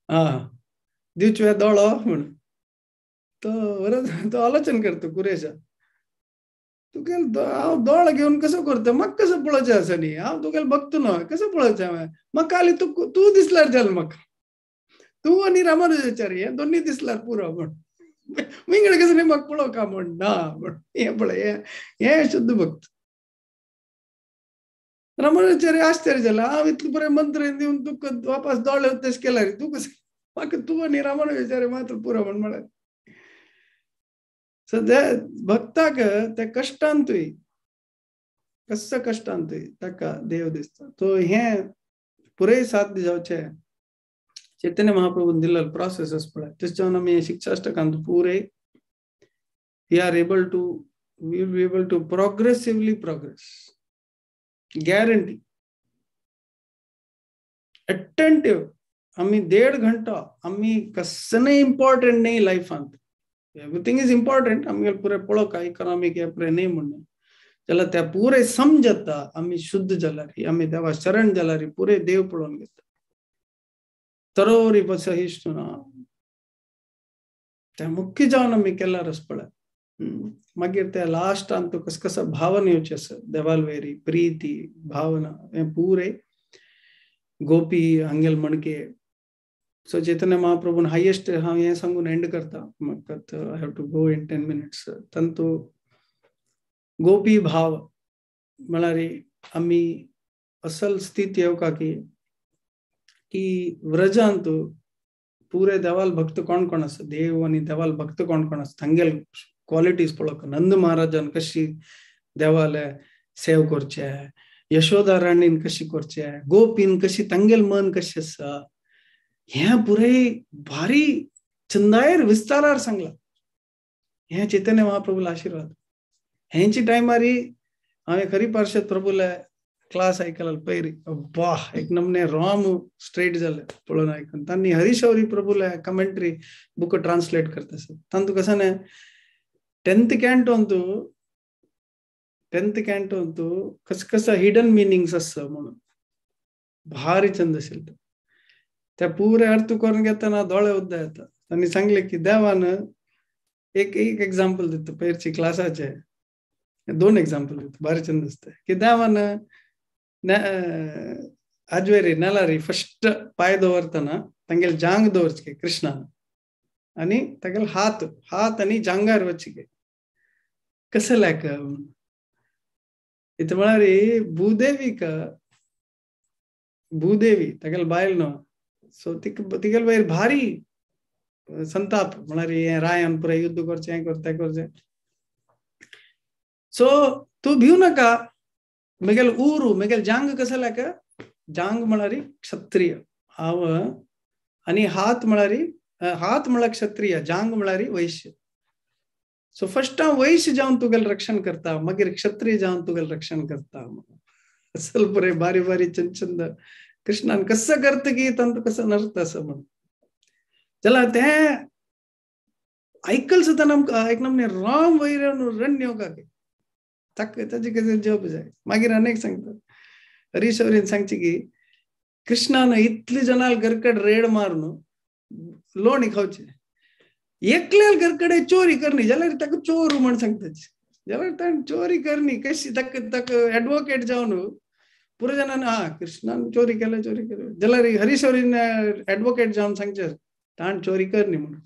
हा दिवचे दोळो म्हणून. तो वरद तो आलोचन करता कुरेशा तुगेले हांव दोळ घेवन कसो करता, म्हाका कसो पळोवचें आसा न्ही, हांव तुगेले भक्त न्हय, कसो पळोवचें हांवें, म्हाका खाली तूं दिसल्यार जालें म्हाका, तूं आनी रामानुजाचार्य हे दोन्ही दिसल्यार पुरो म्हण, विंगड कसो न्ही म्हाका पळोवका म्हण ना म्हण, हें पळय हें शुद्ध भक्त. रामानुजाचार्य आश्चर्य जालें, हांव इतलें बरें मंत्र दिवन तुका वापस दोळे तशें केल्यार तूं कसो म्हाका तूं आनी रामानुजाचार्य मात्र पुरो म्हण म्हळ्यार. सद्या भक्ताक त्या कश्टांतूय कस कश्टांतूय ताका देव दिसता. तो हें पुराय साथ जावचें चैतन्य महाप्रभून दिल्लो प्रोसेस पळय, तशें जावन आमी शिक्षाष्टकांत पुराय we are able to we will be able to progressively progress, guarantee. Attentive आमी 1.5 घंटा आमी कसने इम्पॉर्टंट न्ही लायफांत, एवरीथिंग is important, आमगे पुरे पळोवका इकॉनॉमीक हे पुरे न्ही म्हणून जाल्यार त्या पुरे समजता आमी शुद्ध जाल्यार, आमी देवा शरण जाल्यार पुरे देव पळोवन घेता. तरोरी सहिष्णु ना त्या मुख्य जावन आमी केल्यार आस पळय, मागीर त्या लास्टान तूं कस कसा भावना येवची आसा देवालवेरी प्रीती भावना हें पुरे गोपी हांगेल मणके. सो चैतन्य महाप्रभून हायेस्ट हांव हें सांगून एंड करता, म्हाका I have to go in 10 minutes. तांतू gopi भाव म्हळ्यार आमी असल स्थिती येवका की की व्रजांत पुरे देवाल भक्त कोण कोण आसा, देव आनी देवाल भक्त कोण कोण आसा, तांगेल क्वालिटीज पळोवका. नंद महाराजान कशी देवाले सेव करचे, यशोदा राणीन कशी करचे, गोपीन कशी तांगेल मन कशें आसा, हें पुराय भारी चंदायर विस्तारार सांगला. हें चैतन्य महाप्रभूला आशीर्वाद. हेंची टायमारी हांवें खरी पार्षद प्रभूला क्लास आयकला पयरी, वाह एक नमने राम स्ट्रेट जाले पळोवन आयकून. तांणी हरिशौरी प्रभूला कमेंट्री बुक ट्रान्सलेट करता सर, तांतू कसं न्ही 10th कॅन्टोंतू कस कसं हिडन मिनिंग्स आसा म्हणून भारी चंद आशिल्लें. त्या पुरे अर्थ करून घेतना दोळे उद्दा येता. तांणी सांगले की देवान एक एक एग्जाम्पल दिता, पयरची क्लासाचे 2 एग्जाम्पल दिता भारी चंद आसता की देवान आजवेरी नेलारी फस्ट पांय दवरतना तांगेले जांग दवरचे कृष्णान आनी तागेले हात हात आनी जांगार वचचे कसं लायक इथं म्हळ्यार भूदेवीक भूदेवी तागेले बायल न्हू, सो तिगेले वयर भारी संताप म्हळ्यार हें रायान पुराय युद्ध करचें हें करचें तें करचें. सो तूं भिव नाका, मेगेल उरू मेगेल जांग कसं लायक, जांग म्हळ्यार क्षत्रिय हांव आनी हात म्हळ्यार हात म्हळ्यार क्षत्रिय, जांग म्हळ्यार वैश्य. सो फस्ट हांव वैश्य जावन तुगेलें रक्षण करता, मागीर क्षत्रिय जावन तुगेलें रक्षण करता. असल बरें बारी बारी चंद चंद कृष्णान कसं करता की तांतूं कसं नर्त आसा म्हणून जाल्यार तें आयकल सुद्दां आमकां एक नमने राम वयर रण येवका ताका ताजे कितें जप जाय. मागीर अनेक सांगता हरीशौरीन सांगचे की कृष्णान इतले जणांक घरकड रेड मारून लोणी खावचे, एकल्याल घरकडे चोरी करणी जाल्यार ताका चोर म्हण सांगता, जाल्यार ताणें चोरी करणी कशी ताका ताका एडवोकेट जावन पुरो जाणान हा कृष्णान चोरी केल्या चोरी केल्या, जाल्यार हरीशौरीन एडवोकेट जावन सांगचे ताणें चोरी करणी म्हणून.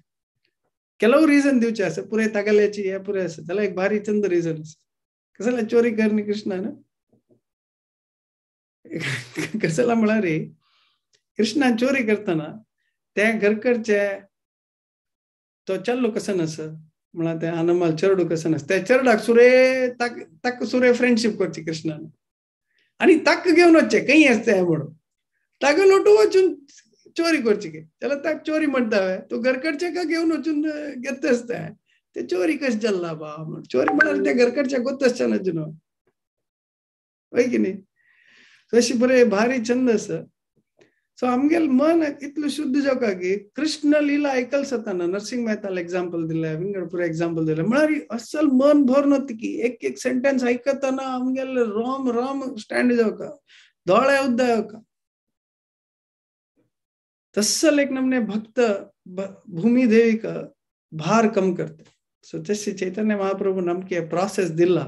ಕೆಲವು ರೀಸನ್ दिवचे आसा पुरे तागेल्याची हे पुरे आसा, जाल्यार एक भारी चंद रिजन आसा कसला चोरी करणी कृष्णान. कसला म्हळ्यार कृष्णान चोरी करतना ते घरकडचे तो चल्लो कसं नस म्हळ्यार ते अनमाल चेरडू कसं नस, त्या चेरडाक सुरे ताक सुरे फ्रेंडशीप करची कृष्णान आनी ताक घेवन वचचे खंय आसता म्हणून, ताका लोटू वचून चोरी करची की जाल्यार ताका चोरी म्हणटा तूं घरकडचे का घेवन वचून घेत आसता ते चोरी कशें जाल्ला बा म्हण, चोरी म्हळ्यार ते घरकडच्या गोत आसच्या ना जुनो हय की न्ही. अशी बरें भारी छंद आसा. सो आमगेल मन इतलें शुद्ध जावका की कृष्ण लीला आयकल सताना नरसिंह मेहताला एग्जाम्पल दिलें, विंगड पुरो एग्जाम्पल दिलें, म्हळ्यार असल मन भर नव्हतं की एक एक सेंटेन्स आयकतना आमगेल राम राम स्टँड जावका, दोळे उद्दा येवका. तसल एक नमने भक्त भूमि देवी का भार कम करते. सो तशी चैतन्य महाप्रभु नमके प्रोसेस दिला.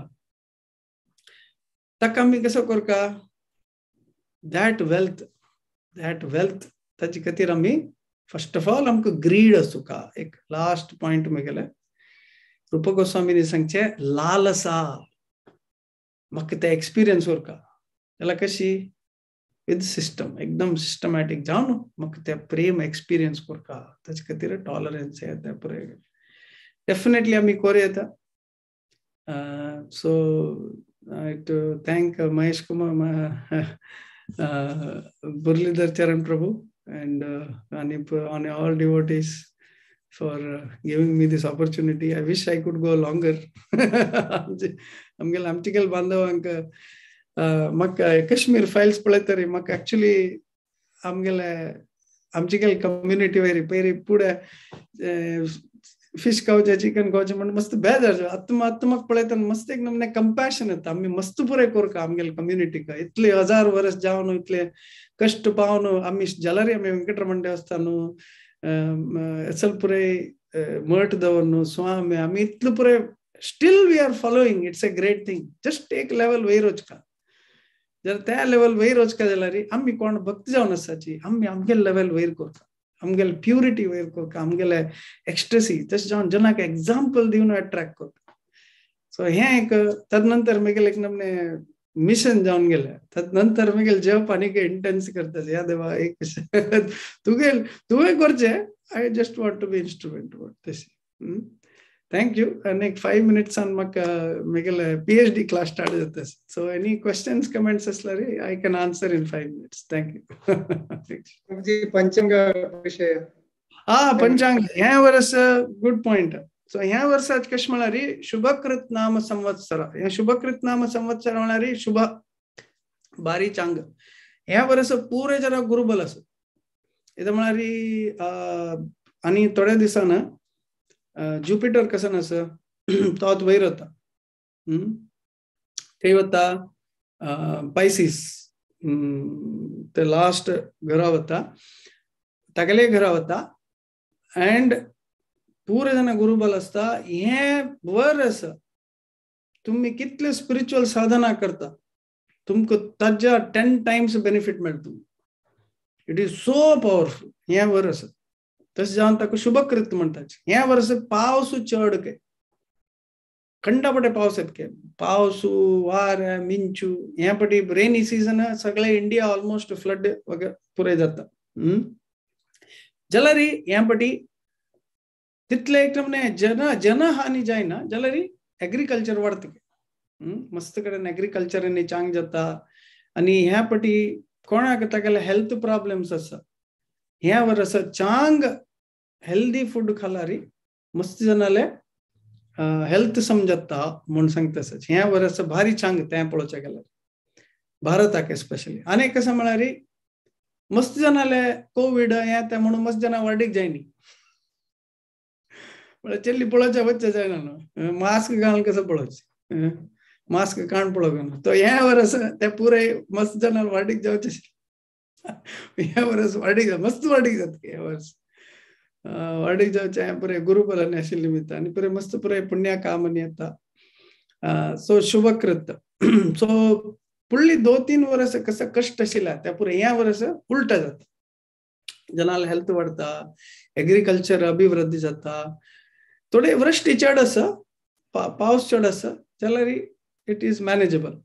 ताका आमी कसो करका that wealth, that wealth ताजे खातीर आमी फर्स्ट ऑफ ऑल आमकां ग्रीड आसूका. एक लास्ट पॉयंट म्हगेले रूप गोस्वामीनी सांगचे लालसा, म्हाका ते एक्सपिरियन्स उरका जाल्यार कशी विथ सिस्टम, एकदम सिस्टमॅटीक जावन म्हाका ते प्रेम एक्सपिरियन्स करका. ताजे खातीर टॉलरन्स हे ते पुराय डेफिनेटली आमी करूं येता. So I to thank Mahesh Kumar, Muralidhar Charan Prabhu and on all devotees for giving me this opportunity. I wish I could go longer. आमगेले आमचेगेले बांधवांक म्हाका कश्मीर फायल्स पळयतरी म्हाका एक्चुली आमगेले आमचेगेले कम्युनिटी वयर पयरी पुढे फिश खावचे चिकन खावचे म्हण मस्त बेजार. आतां आतां म्हाका पळयतना मस्त एक नमने कंपॅशन येता. आमी मस्त पुराय करका आमगेले कम्युनिटीक इतले हजार वर्स जावन इतले कश्ट पावन आमी जाल्यार आमी वेंकटरमण देवस्थान एसल पुराय मठ दवरनु स्वामी आमी इतले पुराय still we are following. It's a great thing. Just एक लेवल वयर वचका, जर त्या लेवल वयर वचका जाल्यार आमी कोण भक्त जावन आसाची आमी आमगेले लेवल वयर करता, आमगेले प्युरिटी वयर करता, आमगेले एक्स्ट्रसी तशें जावन जनाक एग्जाम्पल दिवन अट्रॅक्ट करता. सो हें एक तदनंतर म्हगेलें एक नमने मिशन जावन गेलें. तदनंतर म्हगेलें जप आनीक इंटेन्स करता. ह्या देवा एक तुगे तुवें करचें, I just want to be instrument तशें. Thank you. आनी एक 5 मिनट्सान म्हाका म्हगेले PhD class start जाता. सो एनी क्वेश्चन्स कमेंट्स आसल्यार I can answer in 5 minutes. Thank you. पंचांग विशय हा पंचांग ह्या वर्स गुड पॉयंट. सो ह्या वर्साक कशें म्हळ्यार शुभकृत नाम संवत्सर. ह्या शुभकृत नाम संवत्सर म्हळ्यार शुभ बारी चांग. ह्या वर्स पुरे जरा गुरुबल आसा. इथं म्हळ्यार आनी थोड्या दिसान ज्युपिटर कसं आसा तो वयर वता, थंय वता पायसीस ते लास्ट घरा वता, तागेले घरा वता अँड पुरे जाण गुरुबल आसता. हें वर्स तुमी कितले स्पिरिच्युअल साधना करता तुमकां ताज्या 10 टायम्स बेनिफीट मेळटा. It is so powerful हें वर्स. तशें जावन ताका शुभकृत म्हणटात. ह्या वर्स पावस चड के खंडापटे पावस येत के पावस वार मिंचू ह्या पटी रेनी सीजन सगळे इंडिया ऑलमोस्ट फ्लड वगैरे पुराय जाता. जाल्यार ह्या पटी तितले एक नमने जन जनहानी जायना जाल्यार एग्रीकल्चर वाडटा. मस्त कडेन एग्रीकल्चर आनी चांग जाता. आनी ह्या पटी कोणाक तागेले हेल्थ प्रॉब्लम्स आसा ह्या वर्स चांग हेल्दी फूड खालारी मस्त जनाले हेल्थ समजता म्हूण सांगता. ह्या वर्स भारी चांग तें पळोवचें गेल्यार भारताक एस्पेशली. आनी कशें म्हळ्यार मस्त जनाले कोवीड हें तें म्हणून मस्त जाणां वाडीक जायनी म्हळ्यार चेल्ली पळोवचें वचचें जायना न्हू, मास्क घालून कसो पळोवचें, मास्क काण पळोवंक ना. तो ह्या वर्स ते पुराय मस्त जाणां वाडीक जावचें. ह्या वर्स वाडीक मस्त वाडीक जाता. ह्या वर्स वाडीक जावचें पुराय गुरुबलांनी आशिल्ले निमित्त आनी पुराय मस्त पुराय पुण्या काम आनी येता. सो शुभकृत. सो फुडली 2-3 वर्स कसं कश्ट आशिल्ले त्या पुराय ह्या वर्स उलटा जाता. जनाल हेल्थ वाडटा, एग्रीकल्चर अभिवृद्धी जाता, थोडे वृष्टी चड आसा, पावस चड आसा जाल्यार it is manageable.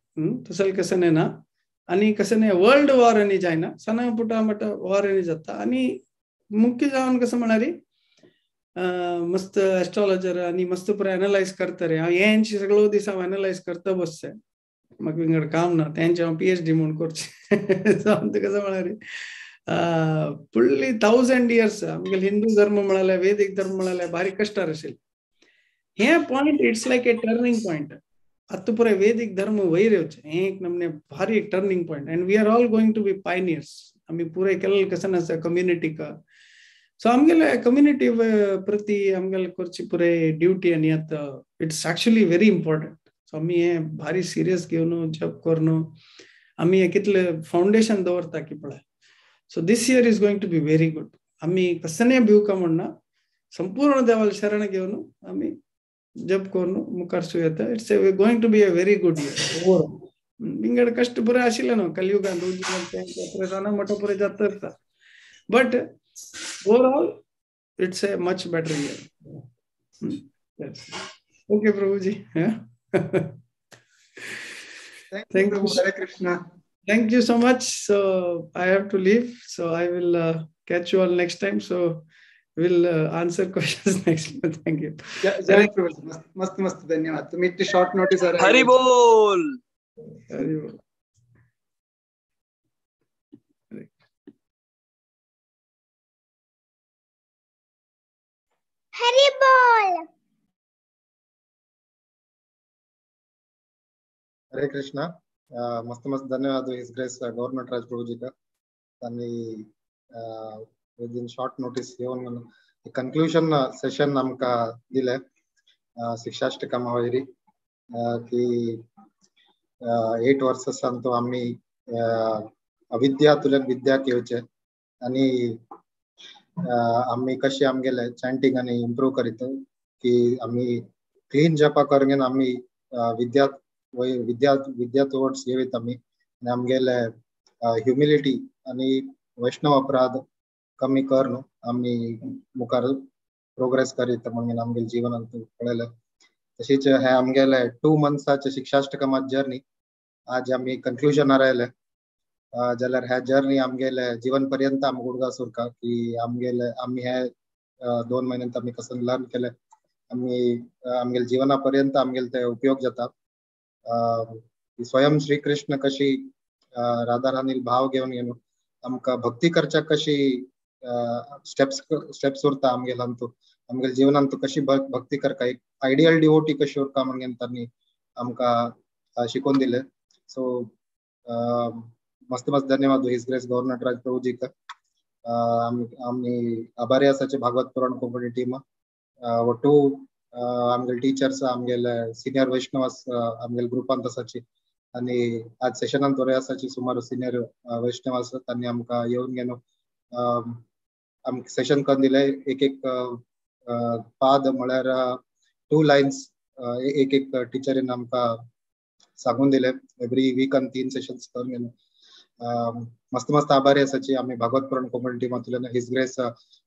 तसले कसं न्हय ना. आनी कसं न्हय वर्ल्ड वॉर आनी जायना, सना पुटा मटा वॉर आनी जाता. आनी मुख्य जावन कसं म्हळ्यार मस्त एस्ट्रोलॉजर आनी मस्त पुराय एनलायज करता रे. हांव हेंच सगळो दीस हांव एनलायज करता बसचें, म्हाका विंगड काम ना, तेंचें हांव PhD म्हूण करचें. सो आमचें कसं म्हळ्यार फुडली 1000 इयर्स आमगेले हिंदू धर्म म्हळ्यार वेदीक धर्म म्हळ्यार भारी कश्टार आशिल्ले. हें point it's like a turning point. आतां पुराय वेदीक धर्म वयर येवचें हें एक नमने भारी एक turning point. And we are all going to be pioneers. आमी पुराय केल्लें कसं आसा कम्युनिटीक. सो आमगेले कम्युनिटी प्रती आमगेले करची पुराय ड्युटी आनी आतां it's actually very important. So आमी हें भारी सिरियस घेवन जप करून आमी हें कितलें फावंडेशन दवरता की पळय. So this year is going to be very good. आमी कसने भिवका म्हणना, संपूर्ण देवाला शरण घेवन आमी जप करून मुखार सुरू येता. It's going to be a very good year overall. विंगड कश्ट पुरे आशिल्ले न्हू कलियुगान मोठो पुरे जाता, but overall it's a much better year. Okay Prabhuji, thank you. Hare Krishna. Thank you so much. So I have to leave, so I will catch you all next time. So we'll answer questions next time. Thank you. जय प्रभुजी, मस्त मस्त धन्यवाद. तुम्ही इतकी short notice. Hari बोल. हरि बोल. हरि बोल. हरे कृष्णा. मस्त मस्त धन्यवाद his grace government राज प्रभुजी का. त्यांनी विदिन शॉर्ट नोटीस येवन कंक्लुजन सेशन आमकां दिलें शिक्षाष्टकमा वयरी की 8 वर्सां तो आमी अविद्या तुल्यान विद्याक येवचें आनी आमी कशें आमगेले चॅन्टींग आनी इम्प्रूव करीत की आमी क्लीन जपा करून आमी विद्या विद्या विद्या टुवर्ड्स येवीत आमी आनी आमगेले ह्युमिलिटी आनी वैष्णव अपराध कमी कर न्हू आमी मुखार प्रोग्रेस करीत म्हणून आमगेले जिवनांत पळयलें. तशीच हे आमगेले 2 मंथ्साचे शिक्षाष्टकमा जर्नी आज आमी कंक्लुजनार आयले जाल्यार ह्या जर्नी आमगेले जीवन पर्यंत आमकां उडगास उरता की आमगेले आमी हे 2 म्हयन्यांत आमी कसं लर्न केले आमी आमगेले जिवना पर्यंत आमगेले ते उपयोग जाता. स्वयं श्री कृष्ण कशी राधा रानील भाव घेवन घेवन आमकां भक्ती करच्याक कशी स्टेप्स स्टेप्स उरता आमगेल्यांतू आमगेले जिवनांत कशी भक्ती करका एक आयडियल डिवोटी कशी उरता म्हणून तांणी आमकां शिकोवन दिले. सो मस्त मस्त धन्यवाद his grace governor राज प्रभुजीक. आमी आभारी आसाचे भागवत पुराण कोंकणी टीम ಒಟ್ಟು आमगेले टीचर्स आमगेले सिनियर वैष्णवास आमगेले ग्रुपांत आसाची आनी आज सेशनान थोडे आसाची सुमार सिनियर वैष्णव आसा तांणी आमकां येवन घेवन आमकां सेशन करून दिले. एक एक पाद म्हळ्यार 2 लायन्स एक एक टिचरीन आमकां सांगून दिले. एवरी वीकान 3 सेशन्स करून घेवन मस्त मस्त आभारी आसाची आमी भागवत पुराण Konkani टिमांतल्यान his grace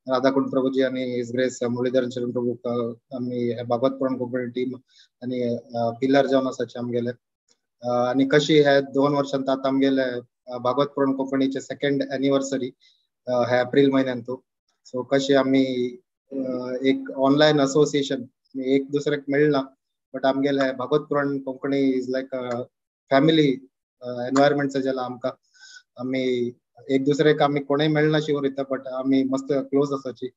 Radhakund Prabhuji आनी his grace Muralidhar शरण प्रभू आमी हे भागवत पुराण कोंकणी टीम आनी पिलर जावन आसाचे आमगेले. आनी कशी हे 2 वर्षांत आतां आमगेले भागवत पुराण कोंकणीचे 2nd anniversary हे एप्रील म्हयन्यांतू. सो कशी आमी एक ऑनलायन असोसिएशन एक दुसऱ्याक मेळना बट आमगेले Bhagwat Puran Konkani is like family environment जाला आमकां. आमी एक दुसऱ्याक आमी कोणूय मेळनाशी उरयता बट आमी मस्त क्लोज आसाची.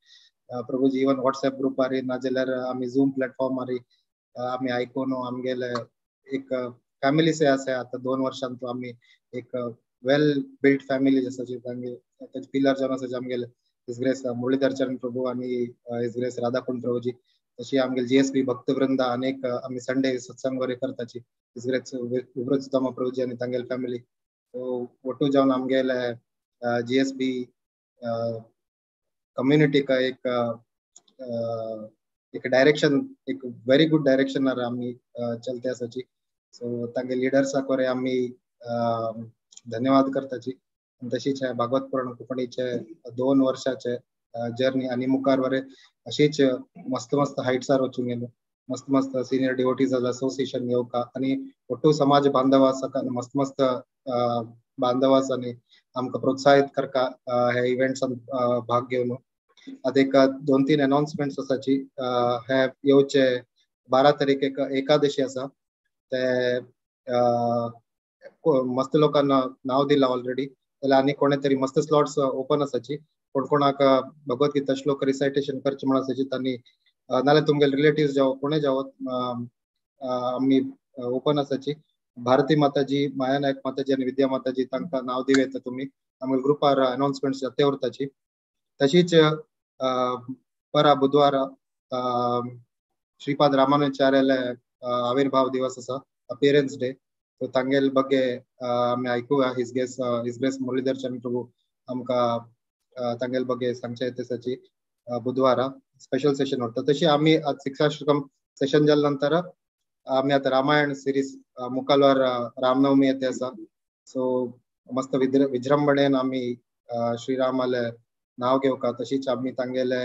प्रभुजी इवन वॉट्सएप ग्रुपार नाजाल्यार आमी झूम प्लॅटफॉर्मार आमी आयकून आमगेले एक फॅमिली से आसा. आतां 2 वर्षांत आमी एक वेल बिल्ट फॅमिली आसाची. तांगे पिलर जावन आसाचे आमगेले his grace Muralidhar चरण प्रभू आनी his grace Radhakund Prabhuji. तशी आमगेले जीएसबी भक्तवृंद अनेक आमी संडे सत्संग वगैरे करताची his grace विव्रत सुदामा प्रभुजी आनी तांगेले फॅमिली. सो ಒಟ್ಟು जावन आमगेले जीएसबी कम्युनिटीक एक एक डायरेक्शन एक वेरी गुड डायरेक्शनार आमी चलते आसाची. सो तांगे लिडर्साक वरे आमी धन्यवाद करताची. तशीच भागवत पुराण कोंकणीचे 2 वर्षाचे जर्नी आनी मुखार वरे अशीच मस्त मस्त हायट्सार वचून गेलो. मस्त मस्त सिनियर डिवोटीज असोसिएशन येवका आनी ಒಟ್ಟು समाज बांधव आसा मस्त मस्त बांधव आसा आनी आमकां प्रोत्साहित करका हे इव्हेंट्सान भाग घेवन. आतां एक 2-3 अनाउन्समेंट्स आसाची. हे येवचे 12 तारीख एकादशी आसा ते मस्त लोकांना नाव दिला ऑलरेडी जाल्यार आनी कोणे तरी मस्त स्लॉट्स ओपन आसाची. कोण कोणाक भगवत गीता श्लोक रिसायटेशन करचे म्हण आसाची तांणी नाल्यार तुमगेले रिलेटिव्स जावं कोणूय जावं आमी ओपन आसाची. भारती माताजी, माया नायक माताजी आनी विद्या माताजी तांकां नांव दिवं येता तुमी. आमगे ग्रुपार अनाउन्समेंट्स जाते उरताची. तशीच परा बुधवार श्रीपाद रामानुजाचार्याले आविर्भाव दिवस आसा, अपियरन्स डे. सो तांगेले ಬಗ್ಗೆ आमी आयकुया. His grace Muralidhar चरण प्रभू आमकां तांगेले ಬಗ್ಗೆ सांगचे येताची बुधवारा स्पेशल सेशन उरता. तशी आमी आज शिक्षाश्रम सेशन जाल्या नंतर आमी आतां रामायण सिरीज मुखालवार रामनवमी येते आसा. सो मस्त विजृंभणेन आमी श्रीरामाले नाव घेवका, तशीच आमी तांगेले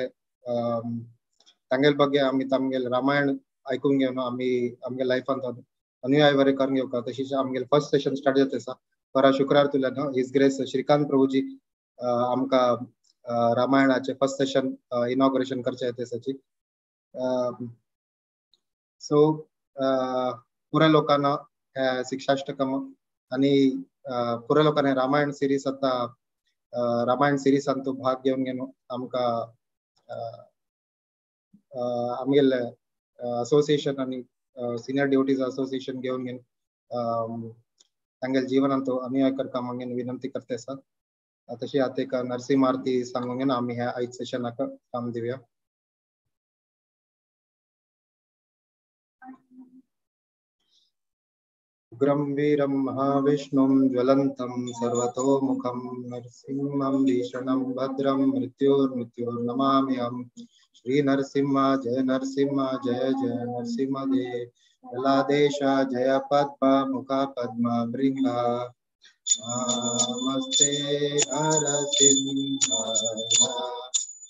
तांगेले ಬಗ್ಗೆ आमी तांगेले रामायण आयकून घेवन आमी आमगे लायफान अनुयाय बरें करून घेवका. तशीच आमगेले फर्स्ट सेशन स्टार्ट जाता आसा परा शुक्रार तुल्यान his grace Shrikant Prabhuji आमकां रामायणाचे फर्स्ट सेशन इनॉग्रेशन करचे येते आसाची. सो पुऱ्या लोकांना शिक्षाष्टकम आणि पुऱ्या लोकांना रामायण सिरीज आता रामायण सिरीजान तो भाग घेवन घेवन आमकां आमगेले असोसिएशन आणि सिनियर ड्युटीज असोसिएशन घेवन घेवन तांगेले जीवनांत अनुयाय करका म्हणून विनंती करते आसा. तशी आतां एक नरसिंह आरती सांगून घेवन आमी ह्या आयज सेशनाक काम दिवया. उग्रं वीरं महाविष्णुं ज्वलन्तं सर्वतोमुखं नरसिंहं भीषणं भद्रं मृत्योर्मृत्योर्नमाम्यहम्. श्री नरसिंह जय नरसिंह जय जय नरसिंह देव. प्रह्लादेश जय पद्म मुख पद्म भृंगा. नमस्ते नरसिंहाय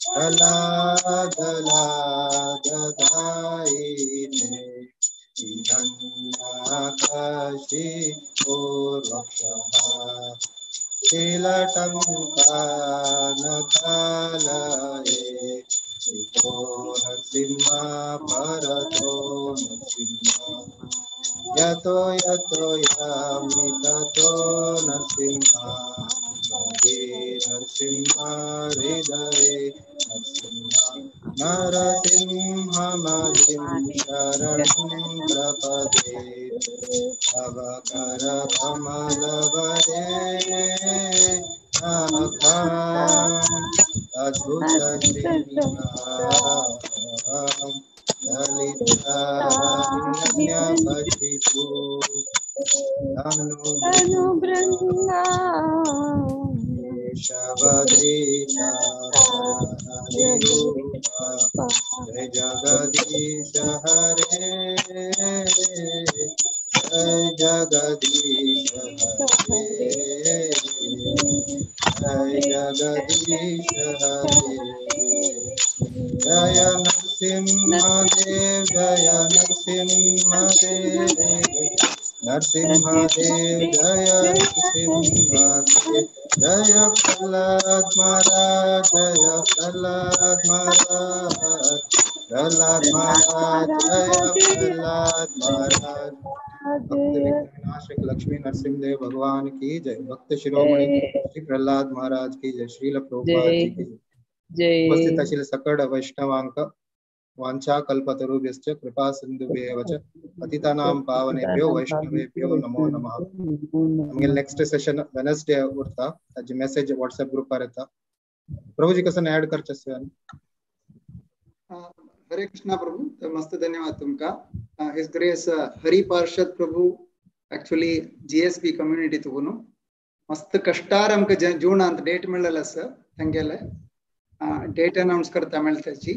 प्रह्लाद लादधायिने हिरण्यकशिपोर्वक्षः तिलटङ्कानकालये इतो नरसिंह परतो नरसिंह यतो यतो यामि ततो नरसिंह हरे नरसिंह हृदये नरसिंह नरसिंहमदिं शरणं प्रपदे तव करकमलवरे नाथं अद्भुत श्रीं ललिता हिरण्यकशिपु अनुबृंदा केशवद्रीता हरिरूपा जय जगदीश हरे जय जगदीश हरे जय जगदीश हरे जय नरसिंह देव जय नरसिंह देव नरसिंह देव जय नरसिंह देव जय प्रहलाद महाराज जय प्रहलाद महाराज प्रहलाद महाराज जय प्रहलाद महाराज. भक्त विघ्न लक्ष्मी नरसिंह देव भगवान की जय. भक्त शिरोमणि श्री प्रहलाद महाराज की जय. श्रील प्रभुपाद जी की जय. उपस्थित आशिल्ले सकळ वैष्णवांक वांछा कल्पतरुभ्यश्च कृपा सिंधुभ्येव च पतितानां पावनेभ्यो वैष्णवेभ्यो नमो नमः. आमगे नेक्स्ट सेशन वेनसडे उरता, ताजी मेसेज व्हॉट्सएप ग्रुपार येता. प्रभुजी कसं ऍड करचे आसता? हरे कृष्णा प्रभु, मस्त धन्यवाद तुमका. His grace Hari Parshad Prabhu actually GSB community तुगुनु मस्त कष्टार आमकां जूनांत डेट मेळ्ळेलो आसा तांगेले डेट अनाउन्स करता मेळटाची.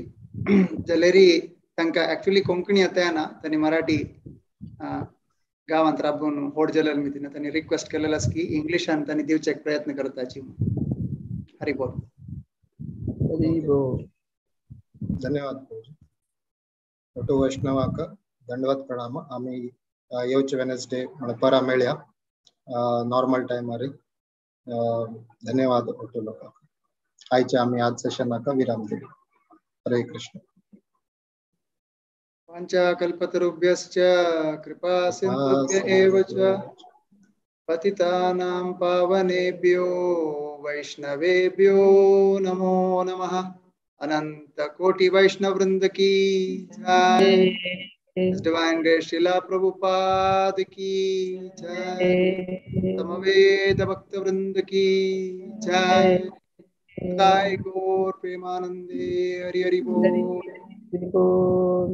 जाल्यारी तांकां एक्चुअली कोंकणी आतां येना, तांणी मराठी गांवांत राबून होड जालेलो मितीन तांणी रिक्वेस्ट केलेलो आसा की इंग्लिशान तांणी दिवचे प्रयत्न करताची. हरी बोल. हरी बोल. धन्यवाद ಒಟ್ಟು ವೈಷ್ಣವಾಕ ದಂಡವತ್ ಪ್ರಣಾಮ. ಆಮಿ येवचे वेनसडे म्हळ्यार परा मेळया नॉर्मल टायमार. धन्यवाद ಒಟ್ಟು लोकांक. आयचे आमी आज सेशनाक विराम दिली. हरे कृष्ण. वांछा कल्पतरुभ्यश्च कृपा सिन्धुभ्य एव च पतितानां पावनेभ्यो वैष्णवेभ्यो नमो नमः. अनंत कोटि वैष्णव वृंद की जय. डिवाइन ग्रेस श्रीला प्रभुपाद की जय. समवेत भक्त वृंद की जय. जय गौर प्रेमानंदे हरि हरि बोल. बोल.